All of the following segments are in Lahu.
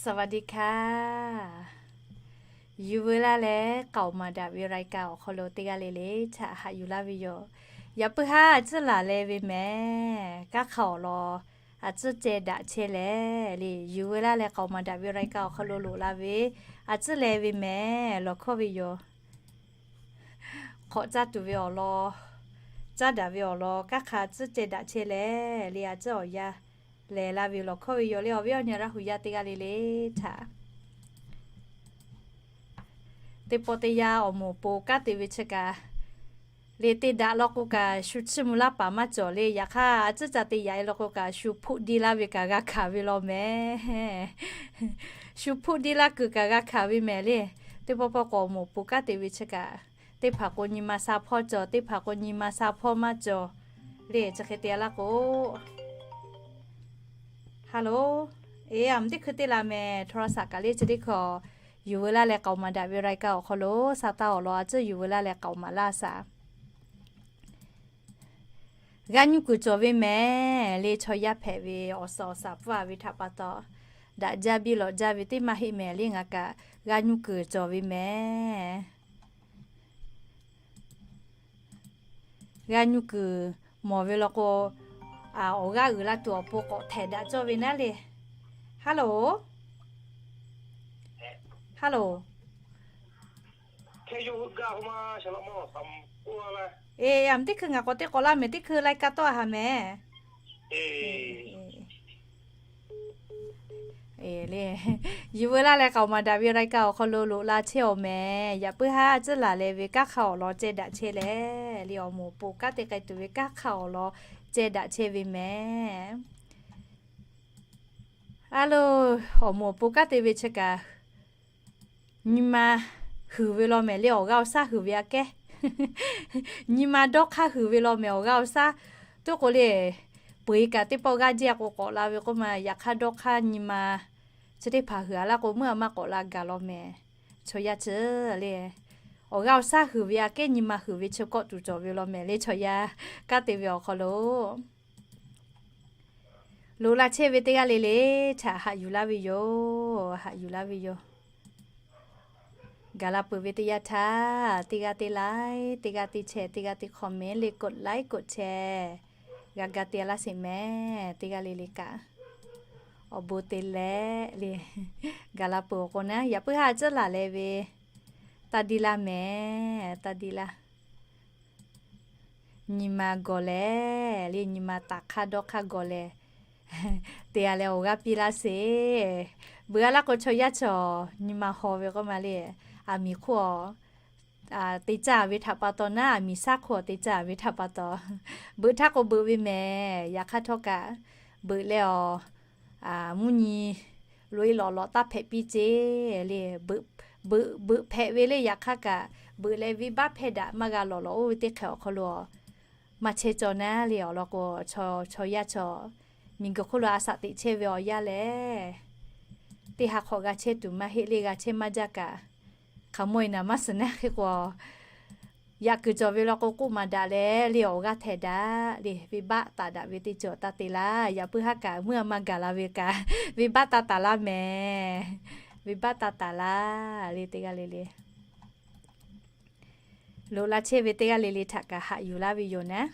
สวัสดีค่ะ Yuˬ veu laˇ leh k'aoˍ maˍ daꞈ ve รายการ awˬ hk'aw lo teˇ g'aˇ le le htaꞈ haꞈ yuˬ laˇ ve yoˬ. Yaꞈ puiˉ haˉ a tcuhˉ laˬ leh ve mehˍ, kanˉ hk'a awˬ lawn a tcuhˉ ceh daꞈ chehˇ leh le, Yuˬ veu laˇ leh k'aoˍ maˍ daꞈ ve รายการ awˬ hk'aw lo loꞈ la ve a tcuhˉ leh ve mehˍ lawˬ hkawˇ ve yoˬ. Hk'awꞈ caˇ tuˬ ve awˬ lawn, caˉ daꞈ ve awˬ lawn kanˉ hk'a tcuhˉ ceh daꞈ chehˇ leh le, a tcuhˉ awˬ yanˇ lehˬ la ve lawˬ hkawˇ ve yoˬ le. Awˬ viˉ awˬ nyi Laˇ huˍ yaˇ teˇ g'aˇ le le htaꞈ teˇ pawˆ teˇ yanˇ awˬ moˍ awˬ pon kanˉ te ve chi kaꞈ le, te daꞈ law k'o kaꞈ shu chiˇ mvuh laˇ paˍ maˇ cawˬ le. Yaꞈ hk'aˇ a tcuhˉ ca te yaꞈ e law k'o kaꞈ shu hpoˆ diˇ laˇ ve kaꞈ g'a hkanˍ ve law mehˍ. Shu hpoˆ diˇ laˇ kuiˬ kaꞈ g'a hkanˍ ve mehˍ le. Teˇ pawˆ pawˆ k'awꞈ awˬ moˍ awˬ pon kanˉ te ve chi kaꞈ, teˇ hpaˍ k'o nyi ma sha hpawˇ cawˬ, teˇ hpaˍ k'o nyi ma sha hpawˇ maˇ cawˬ le. Chi hk'e te laˇ k'o, Hello, e, a mvuhˇ teˇ hkui te la mehˍ, โทรศัพท์ kaꞈ le. Chi teˇ hkui Yuˬ veu laˇ leh k'aoˍ maˍ daꞈ ve รายการ awˬ hk'aw lo sa taˇ awˬ lawn a tcuhˉ Yuˬ veu laˇ leh k'aoˍ maˍ laˇ shaˍ. G'a nyuˇ kuiˬ cawˬ ve mehˍ le. Chaw yaˇ hpehꞈ ve awˬ suhˍ awˬ shaˍ pfuhˇ a ve htaꞈ pa taw, daꞈ jaˇ biˇ lawꞈ jaˇ ve teˇ maˇ heˆ mehˍ le. Ngaˬ kaꞈ g'a nyuˇ kuiˬ cawˬ ve mehˍ. G'a nyuˇ kuiˬ mawˬ ve law k'o, awˬ g'aˇ uiˍ la tuˬ awˬ pon k'awꞈ htehˍ daꞈ cawˇ ve naˉ le. Hello, hello, e, a mvuhˇ teˇ hkui ngaˬ k'awꞈ te k'awꞈ laˇ mehˍ, teˇ hkui รายการ tawˆ a haˍ mehˍ le. Yuˬ veu laˇ leh k'aoˍ maˍ daꞈ ve รายการ awˬ hk'aw lo loꞈ la chehˇ awˬ mehˍ. Yaꞈ puiˉ haˉ a tcuhˉ laˬ leh ve kanˉ hk'a awˬ lawn ceh daꞈ chehˇ leh le, awˬ moˍ awˬ pon kanˉ te k'ai tuˬ ve kanˉ hk'a awˬ lawn ceh daꞈ chehˇ ve mehˍ. A lo, awˬ moˍ awˬ pon kanˉ te ve chi kaꞈ, nyi ma huiˍ ve law mehˍ le. Awˬ g'aˇ awˬ shaˉ huiˍ ve aꞈ kehˉ, nyi ma dawˇ hk'aˇ huiˍ ve law mehˍ. Awˬ g'aˇ awˬ shaˉ tuˉ k'o le, peu eˬ kaꞈ teˇ pawˆ g'aˇ jiˇ a k'o k'awꞈ la ve k'oˆ ma. Yaꞈ hk'aˇ dawˇ hk'aˇ nyi ma chi teˇ hpaˍ huiˍ a laˇ k'o, meuˇ a maˇ k'awꞈ la gaˬ law mehˍ. Chaw yaˇ chi le, awˬ g'aˇ awˬ shaˉ huiˍ ve aꞈ kehˉ nyi ma huiˍ ve chi kawˆ tuˬ cawˬ ve law mehˍ le. Chaw yaˇ kanˉ te ve awˬ hk'aw lo loꞈ la chehˇ ve teˇ g'aˇ le le htaꞈ haꞈ yuˬ laˇ ve yoˬ. Haꞈ yuˬ laˇ ve yoˬ. Gaˬ la peuˬ ve teˇ yanˇ htaˇ, teˇ g'aˇ teˇ like, teˇ g'aˇ teˇ share, teˇ g'aˇ teˇ comment le, กดไลค์ กดแชร์ g'a ga te laˇ sheˍ mehˍ. Teˇ g'aˇ le le kaꞈ awˬ bon te leh le, gaˬ la peuˬ awˬ k'o naˉ, yaꞈ puiˉ haˉ a tcuhˉ laˬ leh ve taˇ diˇ laˇ mehˍ, taˇ diˇ laˇ. Nyi ma gawˬ lehˬ le, nyi ma taˍ hk'aˇ dawˇ hk'aˇ gawˬ lehˬ, te a leh awˬ g'aˇ piˇ laˇ sheˍ. Beuꞈ a laˇ k'o chaw yaˇ chaw nyi ma haw ve k'oˆ ma le. Aˬ miˍ hk'oˆ a te caˇ ve htaꞈ pa taw naˉ, aˬ miˍ shaˉ hk'oˆ a te caˇ ve htaꞈ pa taw, beuꞈ htaˇ k'o beuꞈ ve mehˍ. Yaꞈ hk'aˇ htawˇ kaꞈ beuꞈ leh awˬ mvuhˇ nyi loꞈ e lawꞈ lawꞈ taˇ hpehꞈ piˇ ceˇ le. Beuꞈ, beuꞈ hpehꞈ ve le. Yaꞈ hk'aˇ kaꞈ beuꞈ leh venˇ baˆ hpehˇ daꞈ maˇ g'a lawꞈ lawꞈ oˇ ve teˇ hk'ehꞈ awˬ hk'aw lo maˇ chehˇ cawˬ naˉ le. Awˬ lawn k'o, chaw yaˇ chaw miˬ guiˬ hk'oˆ lo a shaꞈ teꞈ chehˇ ve awˬ yanˇ lehˬ, teˇ ha hk'awꞈ g'a chehˇ tuˬ maˇ heˆ le. G'a chehˇ maˇ jaˇ kaꞈ, hk'aˬ mawˇ e naˍ maˇ suhˍ naˉ hk'e k'o, yaꞈ kuiˬ cawˬ ve law k'o k'oˆ maˍ daꞈ leh le, awˬ g'aˇ htehˍ daꞈ le, venˇ baˆ taˍ daꞈ ve teˇ ceuˬ awˬ taˇ te laˇ. Yaꞈ puiˉ haˉ kaꞈ meuˇ a maˇ gaˬ la ve kaꞈ, venˇ baˆ taˇ taˍ laˇ mehˍ. Venˇ baˆ taˇ taˍ laˇ le, teˇ g'aˇ le le. Loꞈ la chehˇ ve teˇ g'aˇ le le htaꞈ kaꞈ haꞈ yuˬ laˇ ve yoˬ naˉ.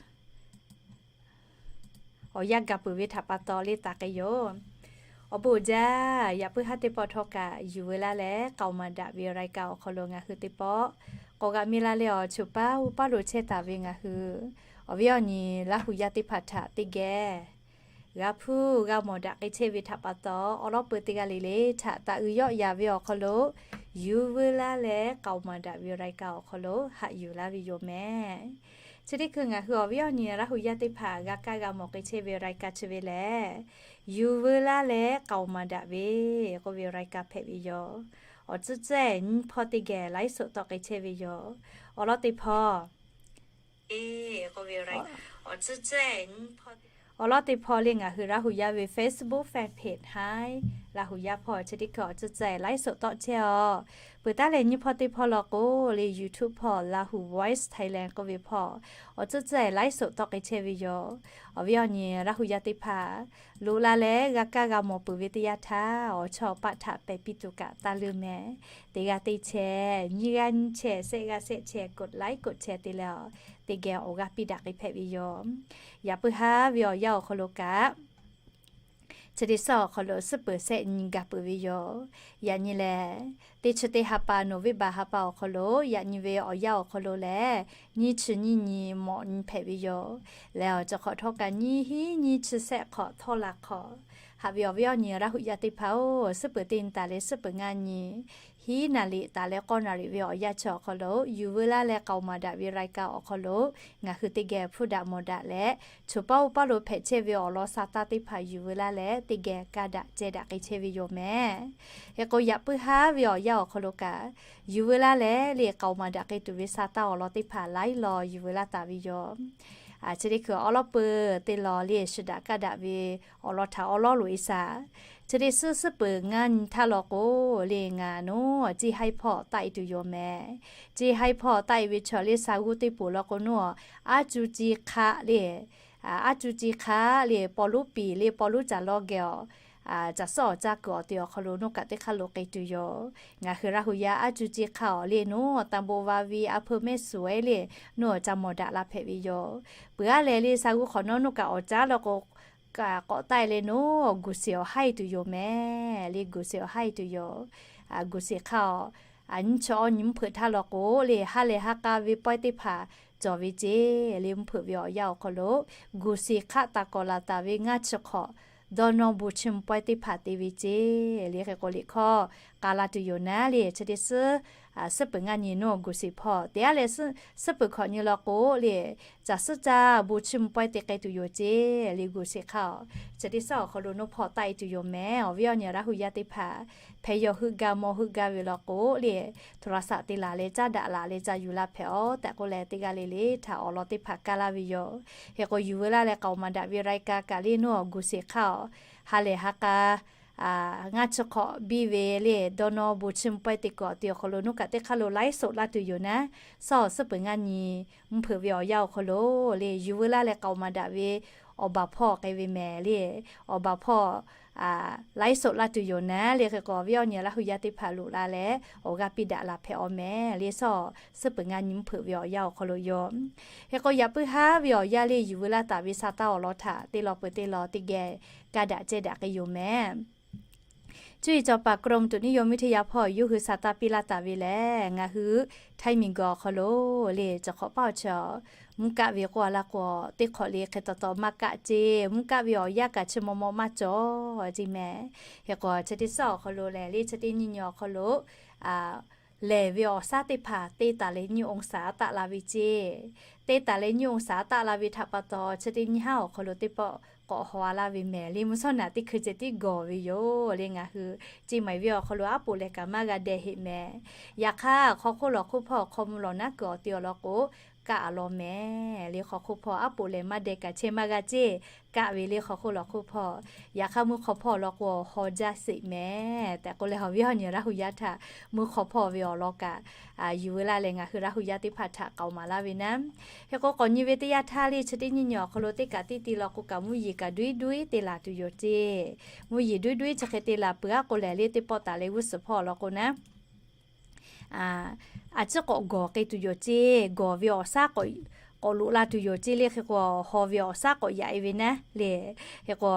Awˬ yanˇ gaˬ peuˬ ve htaꞈ pa taw le taˍ k'ai yoˬ. Awˬ bon uiˍ jaˇ, yaꞈ puiˉ haˉ teˇ pawˆ htawˇ kaꞈ Yuˬ veu laˇ leh k'aoˍ maˍ daꞈ ve รายการ awˬ hk'aw lo ngaˬ hui teˇ pawˆ k'awꞈ g'a miˇ laˇ leh awˬ choˬ paˇ uˉ paˇ lo chehˇ taˍ ve ngaˬ hui awˬ viˉ awˬ nyi Laˇ huˍ yaˇ teˇ hpaˍ htaꞈ teˇ geh g'a hpuˇ g'a mawˬ daꞈ k'ai chehˇ ve htaꞈ pa taw, awˬ lawn peu teˇ g'aˇ le le htaꞈ taꞈ uiˍ yawˆ yaˍ ve awˬ hk'aw lo Yuˬ veu laˇ leh k'aoˍ maˍ daꞈ ve รายการ awˬ hk'aw lo haꞈ yuˬ laˇ ve yoˬ mehˍ. Chi teˇ hkui ngaˬ hui awˬ viˉ awˬ nyi Laˇ huˍ yaˇ teˇ hpaˍ g'a kaˇ g'a mawˬ k'ai chehˇ ve รายการ chi ve lehˬ, Yuˬ veu laˇ leh k'aoˍ maˍ daꞈ ve k'oˆ ve รายการ hpehꞈ ve yoˬ. Awˬ tcuhˉ tcuhˉ nyiˇ hpawˇ teˇ geh ไลฟ์สด tawˆ k'ai chehˇ ve yoˬ. Awˬ lawn teˇ hpawˇ awˬ lawn teˇ hpawˇ le ngaˬ hui Laˇ huˍ yaˇ ve Facebook fan page haiˉ Laˇ huˍ yaˇ hpawˇ chi teˇ hkui awˬ tcuhˉ tcuhˉ ไลฟ์สด tawˆ chehˇ awˬ Peuˬ taˉ leh nyiˇ hpawˇ teˇ hpawˇ law k'o, le YouTube hpawˇ Lahu Voice Thailand k'oˆ ve hpawˇ awˬ tcuhˉ tcuhˉ e ไลฟ์สด tawˆ k'ai chehˇ ve yoˬ. Awˬ viˉ awˬ nyi Laˇ hu yaˇ teˇ hpaˍ loꞈ la leh g'a kaˇ g'a mawˬ peuˬ ve teˇ yanˇ htaˇ, awˬ chawˇ paˆ htaꞈ pehˬ piˇ tuˬ kaꞈ taˇ leuˇ meh. Teˇ g'aˇ teˇ chehˇ, nyiˇ g'aˇ nyiˇ chehˇ, sehˆ g'aˇ sehˆ chehˇ, กดไลค์ กดแชร์ te leh, teˇ geh awˬ g'aˇ piˇ daꞈ k'ai hpehꞈ ve yoˬ. Yaꞈ puiˉ haˉ ve awˬ yanˇ awˬ hk'aw lo kaꞈ, chi teˇ suhˉ awˬ hk'aw lo suhˉ peuˬ shehˆ nyi gaˬ peuˬ ve yoˬ. Yaꞈ nyi lehˬ, teˇ chi teˇ ha pa, November ha pa awˬ hk'aw lo yaꞈ nyi ve awˬ yanˇ awˬ hk'aw lo lehˬ, nyiˇ chi nyiˇ nyi mawꞈ nyi hpehꞈ ve yoˬ. Leh awˬ ceuˬ hk'awꞈ htawˇ kaꞈ nyiˇ hinˉ nyiˇ chi shehˆ hk'awꞈ htawˇ la hk'awꞈ, haꞈ ve awˬ viˉ awˬ nyi Laˇ hu yaˇ teˇ hpaˍ-oˬ, suhˉ peuˬ teˇ nyi taˍ leh suhˉ peuˬ ngaˇ nyi, hiˉ naˍ riˍ taˍ leh k'awˇ naˍ riˍ ve awˬ yanˇ chi awˬ hk'aw lo, yuˬ veu laˇ leh k'aoˍ maˍ daꞈ ve รายการ awˬ hk'aw lo, ngaˬ hui teˇ geh hpuˇ daꞈ mawˬ daꞈ leh, choˬ paˇ oˇ paˇ lo hpehꞈ chehˇ ve awˬ lawn sa taˇ teˇ hpaˍ yuˬ veu laˇ leh teˇ geh kaˇ daꞈ ceh daꞈ k'ai chehˇ ve yoˬ meh. Hk'e k'o, yaꞈ puiˉ haˉ ve awˬ yanˇ awˬ hk'aw lo kaꞈ, yuˬ veu laˇ leh le k'aoˍ maˍ daꞈ k'ai tuˬ ve sa taˇ awˬ lawn teˇ hpaˍ laiˉ law yuˬ veu laˇ taˍ ve yoˬ. Chi teˇ hkui awˉ lawˉ peuˬ teˇ law le shu daꞈ kaˇ daꞈ ve awˬ lawn htaꞈ awˉ lawˉ loꞈ e shaˍ. Chi teˇ suhˉ suhˉ peuˬ ngaˇ nyi htaˇ law k'o, le ngaˬ naˉ ceˇ haiˉ hpawˇ taˆ e tuˬ yoˬ meh. Ceˇ haiˉ hpawˇ taˆ e ve chaw le sa g'uˇ teˇ poˬ law k'o, naˉ aˉ cuˇ ceˇ hk'aˆ le, aˉ cuˇ ceˇ hk'aˆ le paw luˉ piˍ le paw luˉ caˬ lawˇ geh awˬ, caˬ suhˉ awˬ caˇ kuiˬ awˬ te awˬ hk'aw lo naˉ kaꞈ teˇ hk'aˇ lo k'ai tuˬ yoˬ. Ngaˬ hui Laˇ hu yaˇ aˉ cuˇ ceˇ hk'aˆ awˬ le naˉ ตำบลวาวี อำเภอแม่สวย le naˉ awˬ ca mawˬ daꞈ la hpehꞈ ve yoˬ. Peuˬ aˉ leh le sa g'uˇ hk'awꞈ nawˉ naˉ kaꞈ awˬ caˉ law k'o, k'awꞈ taˆ e leh naˉ guˬ shiˍ awˬ haiˇ tuˬ yoˬ meh. Le guˬ shiˍ awˬ haiˇ tuˬ yoˬ. Guˬ shiˍ hk'aˆ awˬ, nyiˇ chi awˇ nyi mvuhˇ hpeuꞈ htaˇ law k'o, le ha lehˬ ha k'a ve pawehˇ teˇ hpaˍ cawˬ ve ceˇ. Le mvuhˇ hpeuꞈ ve awˬ yanˇ awˬ hk'aw lo, guˬ shiˍ hk'aˆ taˍ kawꞈ laˬ taˍ ve ngaˇ chi hk'awꞈ dawˇ nawˇ bon chiˇ mvuh pawehˇ teˇ hpaˍ te ve ceˇ. Le hk'e k'o, liꞈ hkawˇ k'a la tuˬ yoˬ naˉ le chi teˇ suhˉ suhˉ peuˬ ngaˇ nyi naˉ guˬ shiˍ hpawˇ te aˉ leh, suhˉ peuˬ hkawꞈ nyi law k'o le, caˬ suhˉ caˇ bon chiˇ mvuh pawehˇ te k'ai tuˬ yoˬ ceˇ. Le guˬ shiˍ hk'aˆ awˬ, chi teˇ suhˉ awˬ hk'aw lo naˉ hpawˇ taˆ e tuˬ yoˬ meh. Awˬ viˉ awˬ nyi Laˇ hu yaˇ teˇ hpaˍ, hpehꞈ yawˬ heuˆ ga mawˬ heuˆ ga ve law k'o le, โทรศัพท์ te laˬ leh caˉ daꞈ laˬ leh ca yuˬ la hpehꞈ-oˬ tehꞈ k'oˆ leh, teˇ g'aˇ le le htaꞈ awˬ lawn teˇ hpaˍ kaˇ laˇ ve yoˬ. Hk'e k'o, yuˬ veu laˇ leh k'aoˍ maˍ daꞈ ve รายการ kaꞈ le naˉ guˬ shiˍ hk'aˆ awˬ, ha lehˬ ha k'a ngaˇ chi hk'awꞈ biˇ ve le dawˇ nawˇ bon chiˇ mvuh pawehˇ te kuiˬ awˬ te awˬ hk'aw lo naˉ kaꞈ teˇ hk'aˇ lo laiˉ soꞈ laˇ tuˬ yoˬ naˉ, suhˉ suhˉ peuˬ ngaˇ nyi mvuhˇ hpeuꞈ ve awˬ yanˇ awˬ hk'aw lo le yuˬ veu laˇ leh k'aoˍ maˍ daꞈ ve awˬ baˬ hpawˇ k'ai ve meh le. Awˬ baˬ hpawˇ laiˉ soꞈ laˇ tuˬ yoˬ naˉ le. Hk'e k'o, awˬ viˉ awˬ nyi Laˇ hu yaˇ teˇ hpaˍ loꞈ la leh awˬ g'aˇ piˇ daꞈ la hpehꞈ-oˬ meh le. Suhˉ suhˉ peuˬ ngaˇ nyi mvuhˇ hpeuꞈ ve awˬ yanˇ awˬ hk'aw lo yoˬ. Hk'e k'o, yaꞈ puiˉ haˉ ve awˬ yanˇ le yuˬ veu laˇ taˍ ve sa taˇ awˬ lawn htaꞈ teˇ law peuˬ teˇ law teˇ geh kaˇ daꞈ ceh daꞈ k'ai yoˬ meh. Cuˇ yiˍ cawˬ paˍ กรมอุตุนิยมวิทยา hpawˇ yawˇ hui sa taˇ piˇ laˇ taˍ ve lehˬ, ngaˬ hui Htaiˇ miˬguiˬ awˬ hk'aw lo le cawˬ hk'awꞈ paˇ awˬ chi mvuhˇ kaˆ ve k'oˆ a laˇ k'o, teˇ hk'awꞈ le hk'e taw taw maˇ kaˆ ceˇ. Mvuhˇ kaˆ ve awˬ yanˇ kaꞈ chi maw maw maˇ cawˬ ceˇ meh. Hk'e k'o, chi teˇ suhˉ awˬ hk'aw lo lehˬ le chi teˇ nyiˇ nyi awˬ hk'aw lo lehˬ ve awˬ shaˉ teˇ hpaˍ teˇ taˍ leh nyiˇ องศา taˆ la ve ceˇ. Teˇ taˍ leh nyiˇ องศา taˆ la ve htaꞈ pa taw, chi teˇ nyiˇ haˉ awˬ hk'aw lo teˇ pawˆ k'awꞈ haw a laˇ ve meh le. Mvuhˇ shawˉ naꞈ teˇ hkui ceh tiˉ gawˬ ve yoˬ le. Ngaˬ hui ceˇ maiˍ ve awˬ hk'aw lo aˉ poꞈ lehˬ kaꞈ maˇ g'a deh heꞈ meh. Yaꞈ hk'aˇ, hk'aw hk'oˆ lawˬ hk'oˆ hpawˇ hk'aw mvuh lawˬ naˉ kuiˬ awˬ te awˬ lawn k'o, kaˆ a law meh le. Hk'aw hk'oˆ hpawˇ aˉ poꞈ lehˬ maˇ deh kaꞈ chehˇ maˇ g'a ceˇ, kaˆ ve le hk'aw hk'oˆ lawˬ hk'oˆ hpawˇ. Yaꞈ hk'aˇ, mvuhˇ hk'aw hpawˇ awˬ lawn k'o, haw jaˇ sheˍ meh tehꞈ k'oˆ leh, awˬ viˉ awˬ nyi Laˇ hu yaˇ htaꞈ mvuhˇ hk'aw hpawˇ ve awˬ lawn kaꞈ yuˬ veu laˇ leh ngaˬ hui Laˇ hu yaˇ teˇ hpaˍ htaꞈ k'aoˍ maˍ laˇ ve naˉ. Hk'e k'o, k'awꞈ nyi ve teˇ yanˇ htaˇ le chi teˇ nyiˇ nyi awˬ hk'aw lo teˇ kaꞈ teˇ ti law k'o kaꞈ mvuhˇ yeˬ kaꞈ duiˉ duiˉ te laˬ tuˬ yoˬ ceˇ. Mvuhˇ yeˬ duiˉ duiˉ chi hk'e te laˬ peuˬ aˉ k'o lehˬ le teˇ pawˆ taˍ leh g'uˇ suhˍ hpawˇ awˬ lawn k'o naˉ a ciˉ k'awꞈ gawˬ k'ai tuˬ yoˬ ceˇ. Gawˬ ve awˬ shaˉ k'awꞈ loꞈ la tuˬ yoˬ ceˇ le. Hk'e k'o, haw ve awˬ shaˉ k'awꞈ yaꞈ e ve naˉ le. Hk'e k'o,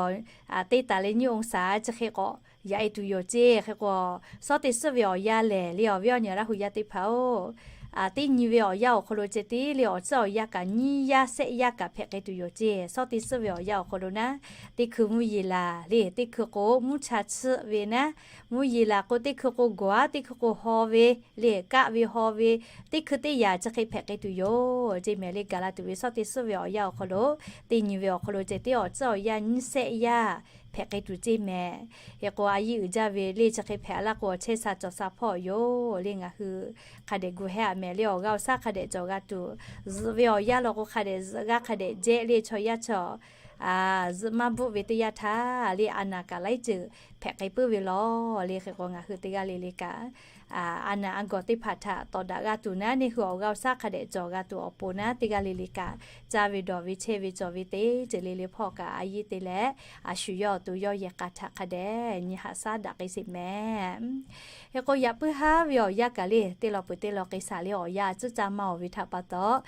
teˇ taˍ leh nyiˇ องศา chi hk'e k'awꞈ yaꞈ e tuˬ yoˬ ceˇ. Hk'e k'o, suhˉ teˇ suhˉ ve awˬ yanˇ lehˬ le, awˬ viˉ awˬ nyi Laˇ hu yaˇ teˇ hpaˍ-oˬ, teˇ nyi ve awˬ yanˇ awˬ hk'aw lo ceh tiˉ le awˬ tcuhˉ awˬ yanˇ kaꞈ nyiˇ yaˇ shehˆ yaˇ kaꞈ hpehꞈ k'ai tuˬ yoˬ ceˇ. Suhˉ teˇ suhˉ ve awˬ yanˇ awˬ hk'aw lo naˉ, teˇ hkui mvuhˇ yeˬ laˬ le, teˇ hkui k'o mvuhˇ cha chiˆ ve naˉ, mvuhˇ yeˬ laˬ k'o teˇ hkui k'o gawˬ aˉ, teˇ hkui k'o haw ve le, kaˆ ve haw ve, teˇ hkui teˇ yaꞈ chi hk'e hpehꞈ k'ai tuˬ yoˬ ceˇ meh le. Gaˬ la tuˬ ve suhˉ teˇ suhˉ ve awˬ yanˇ awˬ hk'aw lo, teˇ nyi ve awˬ hk'aw lo ceh tiˉ awˬ tcuhˉ awˬ yanˇ nyiˇ shehˆ yaˇ hpehꞈ k'ai tuˬ ceˇ meh. Hk'e k'o, a yiˇ uiˍ jaˇ ve le chi hk'e hpehꞈ a laˇ k'o, chehˇ sha cawˬ sha hpawˇ yoˬ le. Ngaˬ hui hk'a dehꞈ gu hehˉ a meh le, awˬ g'aˇ awˬ shaˉ hk'a dehꞈ cawˬ g'a tuˬ, zuhꞈ ve awˬ yanˇ law k'o hk'a dehꞈ zuhꞈ g'aˇ hk'a dehꞈ jehˆ le chaw yaˇ chaw zuhꞈ maˇ bvuhˆ ve teˇ yanˇ htaˇ le, a naˍ kaꞈ laiˉ ceuˬ hpehꞈ k'ai puiˉ ve lawˬ le. Hk'e k'o ngaˬ hui teˇ g'aˇ le le kaꞈ, a naˍ a gawˬ teˇ hpaˍ htaꞈ tawˍ daꞈ g'a tuˬ naˉ, neˇ hui awˬ g'aˇ awˬ shaˉ hk'a dehꞈ cawˬ g'a tuˬ awˬ pon naˉ, teˇ g'aˇ le le kaꞈ caˇ ve dawˬ ve chehˇ ve cawˬ ve teˇ ceuˬ le le hpawˇ kaꞈ a yiˇ te leh, a shu yawˇ awˬ to yawˇ yehˬ k'a htaꞈ hk'a dehꞈ nyi haꞈ shaˉ daꞈ k'ai sheˍ mehˍ. Hk'e k'o yaꞈ puiˉ haˉ ve awˬ yanˇ kaꞈ le, teˇ law peuˬ teˇ law k'ai shaˍ le, awˬ yanˇ tcuhˉ caˇ maˇ-oˬ ve htaꞈ pa taw,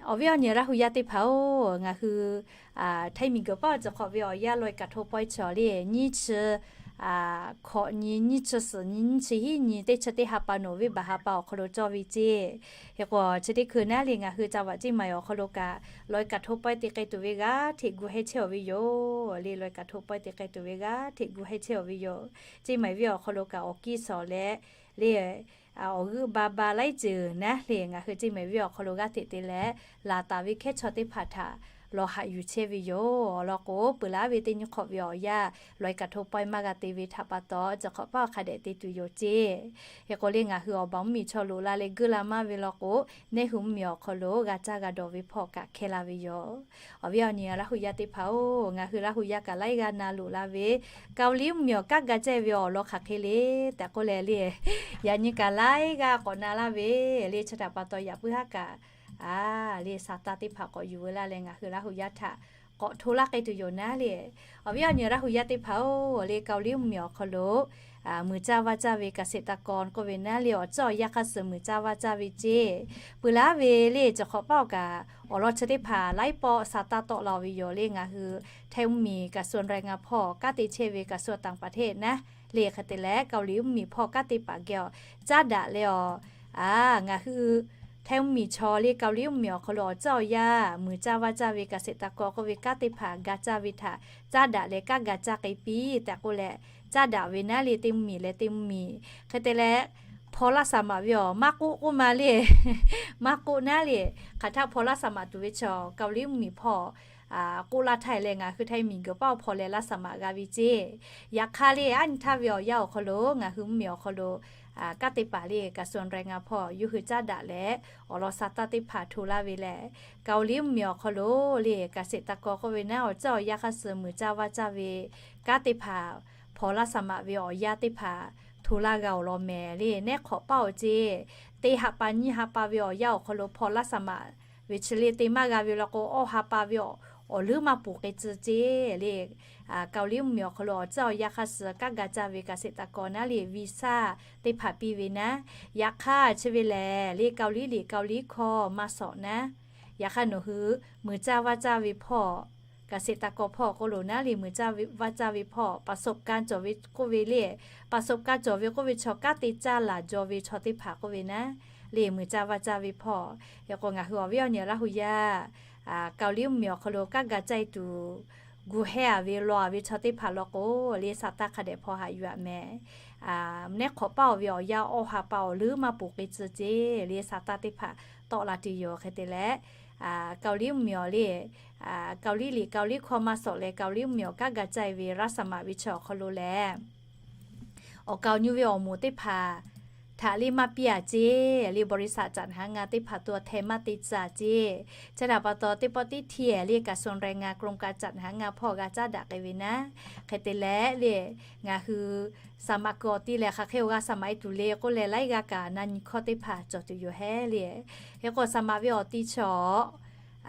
awˬ viˉ awˬ nyi Laˇ hu yaˇ teˇ hpaˍ-oˬ, ngaˬ hui Htaiˇ miˬguiˬ paˆ awˬ ceuˬ hk'awꞈ ve awˬ yanˇ ลอยกระทง pawehˇ chaw le, nyiˇ chi hkawꞈ nyi, nyiˇ chi suhˍ nyi, nyiˇ chi hiˉ nyi, teˇ chi teˇ ha pa nawˬ venˇ baˬ ha pa awˬ hk'aw lo cawˇ ve ceˇ. Hk'e k'o chi teˇ hkui naˉ le ngaˬ hui จังหวัดเชียงใหม่ awˬ hk'aw lo kaꞈ ลอยกระทง pawehˇ te k'ai tuˬ ve g'aˇ hteꞈ gu hehˇ chehˇ-oˬ ve yoˬ le. ลอยกระทง pawehˇ te k'ai tuˬ ve g'aˇ hteꞈ gu hehˇ chehˇ-oˬ ve yoˬ. Ceˇ maiˍ venˇ awˬ hk'aw lo kaꞈ awˬ kiˇ shawˍ leh le, awˬ g'euˆ ba ba laiˉ ceuˬ naˉ le ngaˬ hui ceˇ maiˍ venˇ awˬ hk'aw lo g'aˇ hteꞈ te leh, laˬ taˍ ve hkehˉ chaw teˇ hpaˍ htaꞈ lawˬ haꞈ yuˬ chehˇ ve yoˬ. Awˬ lawn k'o peuˬ laˉ ve teˇ nyi hk'awꞈ ve awˬ yanˇ ลอยกระทง pawehˇ maˇ g'a te ve htaꞈ pa taw, chi hk'awꞈ paˆ awˬ hk'a dehꞈ te tuˬ yoˬ ceˇ. Hk'e k'o le ngaˬ hui awˬ baˬ mvuhˇmiˬ chaw loꞈ la leh geuˆ la maˇ ve law k'o, neˇ hui mvuhˇmiˬ awˬ hk'aw lo g'a caˇ g'a dawˬ ve hpawˇ kaꞈ hkehˇ la ve yoˬ. Awˬ viˉ awˬ nyi Laˇ hu yaˇ teˇ hpaˍ-oˬ, ngaˬ hui Laˇ hu yaˇ kaꞈ laiˉ g'aˇ na loꞈ la ve Kaoˍliˇ mvuhˇmiˬ awˬ kanˉ ga caˇ ve awˬ lawn hk'aˬ hk'e le tehꞈ k'oˆ leh le, yaꞈ nyi kaꞈ laiˉ g'aˇ k'awꞈ na laˇ ve le. Chi htaꞈ pa taw yaꞈ puiˉ haˉ kaꞈ a le, sa taˇ teˇ hpaˍ k'awꞈ yuˬ veu laˇ leh ngaˬ hui Laˇ hu yaˇ htaꞈ k'awꞈ hto laˇ k'ai tuˬ yoˬ naˉ le. Awˬ viˉ awˬ nyi Laˇ hu yaˇ teˇ hpaˍ-oˬ, le Kaoˍliˇ mvuhˇmiˬ awˬ hk'aw lo muiˬ caˇ vaˇ caˇ ve เกษตรกร k'oˆ ve naˉ le awˬ ceuˬ awˬ yanˇ hk'aˇ suh muiˬ caˇ vaˇ caˇ ve ceˇ. Peuˬ laˉ ve le ceuˬ hk'awꞈ paˆ awˬ kaꞈ awˬ lawn chi teˇ hpaˍ laiˉ pawˆ sa taˇ tawˆ la ve yoˬ le. Ngaˬ hui Htaiˇ mvuhˇmiˬ กระทรวงแรงงาน hpawˇ kanˉ te chehˇ ve กระทรวงต่างประเทศ naˉ le hk'e te leh Kaoˍliˇ mvuhˇmiˬ hpawˇ kanˉ te paˍ geh awˬ caˉ daꞈ leh awˬ a, ngaˬ hui Htaiˇ mvuhˇmiˬ chaw le Kaoˍliˇ mvuhˇmiˬ awˬ hk'aw lo awˬ ceuˬ awˬ yanˇ muiˬ caˇ vaˇ caˇ ve เกษตรกร k'oˆ ve kanˉ teˇ hpaˍ ga caˇ ve htaꞈ caˇ daꞈ leh kanˉ ga caˇ k'ai piˇ tehꞈ k'oˆ leh, caˇ daꞈ ve naˉ le teˇ mvuhˇmiˬ leh teˇ mvuhˇmiˬ hk'e te leh hpaw laˇ saˍ maꞈ ve awˬ maˇ k'oˆ k'oˆ ma le, maˇ k'oˆ naˉ le, hk'aˬ htaˇ hpaw laˇ saˍ maꞈ tuˬ ve chaw Kaoˍliˇ mvuhˇmiˬ hpawˇ k'oˆ laˇ htaˇ leh ngaˬ hui Htaiˇ miˬguiˬ paˆ awˬ hpaw leh laˇ saˍ maꞈ g'a ve ceˇ. Yaꞈ hk'aˇ le aˉ nyi htaˇ ve awˬ yanˇ awˬ hk'aw lo ngaˬ hui mvuhˇmiˬ awˬ hk'aw lo kanˉ te paˍ le กระทรวงแรงงาน hpawˇ yawˇ hui caˇ daꞈ leh awˬ lawn sa taˇ teˇ hpaˍ hto laˇ ve leh, Kaoˍliˇ mvuhˇmiˬ awˬ hk'aw lo le เกษตรกร k'oˆ ve naˉ awˬ ceuˬ awˬ yanˇ hk'aˇ suh muiˬ caˇ vaˇ caˇ ve kanˉ teˇ hpaˍ hpaw laˇ saˍ maꞈ ve awˬ yanˇ teˇ hpaˍ hto laˇ g'a awˬ lawn mehˍ le. Neˇ hk'awꞈ paˆ awˬ ceˇ teˇ ha pa nyiˇ ha pa ve awˬ yanˇ awˬ hk'aw lo hpaw laˇ saˍ maꞈ ve chi le te maˇ g'a ve law k'o, awˇ ha pa ve awˬ leuˉ maˇ ponˬ k'ai tcuh ceˇ le. Kaoˍliˇ mvuhˇmiˬ awˬ hk'aw lo awˬ ceuˬ awˬ yanˇ hk'aˇ suh kanˉ ga caˇ ve เกษตรกร naˉ le วีซ่า teˇ hpaˍ piˇ ve naˉ. Yaꞈ hk'aˇ chi ve lehˬ le Kaoˍliˇ liꞈ Kaoˍliˇ hkawˇ maˇ sawꞈ naˉ. Yaꞈ hk'aˇ nawˬ hui muiˬ caˇ vaˇ caˇ ve hpawˇ เกษตรกร hpawˇ k'oˆ lo naˉ le muiˬ caˇ vaˇ caˇ ve hpawˇ ประสบการณ์ cawˬ ve k'oˆ ve le, ประสบการณ์ cawˬ ve k'oˆ ve chaw kanˉ te caˇ laˬ jaw ve chaw teˇ hpaˍ k'oˆ ve naˉ le muiˬ caˇ vaˇ caˇ ve hpawˇ. Hk'e k'o ngaˬ hui awˬ viˉ awˬ nyi Laˇ hu yaˇ Kaoˍliˇ mvuhˇmiˬ awˬ hk'aw lo kanˉ ga caˇ tuˬ gu hehˇ a ve law a ve chaw teˇ hpaˍ law k'o le, sa taˇ hk'a dehꞈ hpaw haꞈ yuˬ a mehˍ. Neˇ hk'awꞈ paˆ awˬ ve awˬ yanˇ awˇ ha pa awˬ leuˉ maˇ ponˬ k'ai tcuh ceˇ le, sa taˇ teˇ hpaˍ tawˆ la tuˬ yoˬ. Hk'e te leh Kaoˍliˇ mvuhˇmiˬ awˬ le, Kaoˍliˇ liꞈ Kaoˍliˇ hkawˇ maˇ sawꞈ leh Kaoˍliˇ mvuhˇmiˬ awˬ kanˉ ga caˇ ve laˇ saˍ maꞈ ve chaw awˬ hk'aw lo lehˬ, awˬ kaoˍ nyu ve awˬ moˍ teˇ hpaˍ htaꞈ le maˇ piˇ a ceˇ le บริษัทจัดหางาน teˇ hpaˍ to hteh maˇ te tcuh a ceˇ. Chi htaꞈ pa taw teˇ pawˆ tiˉ htiˇ le กระทรวงแรงงาน กรมการจัดหางาน hpawˇ g'a caˇ daꞈ k'ai ve naˉ. Hk'e te leh le ngaˬ hui saˍ maꞈ kuiˬ awˬ ti lehˬ hk'aˬ hk'e awˬ g'a saˍ maꞈ e tuˬ le k'oˆ leh laiˉ g'aˇ kaꞈ na nyi hkawˇ teˇ hpaˍ cawˬ tuˬ yoˬ hehˉ le. Hk'e k'o saˍ maꞈ ve awˬ ti chaw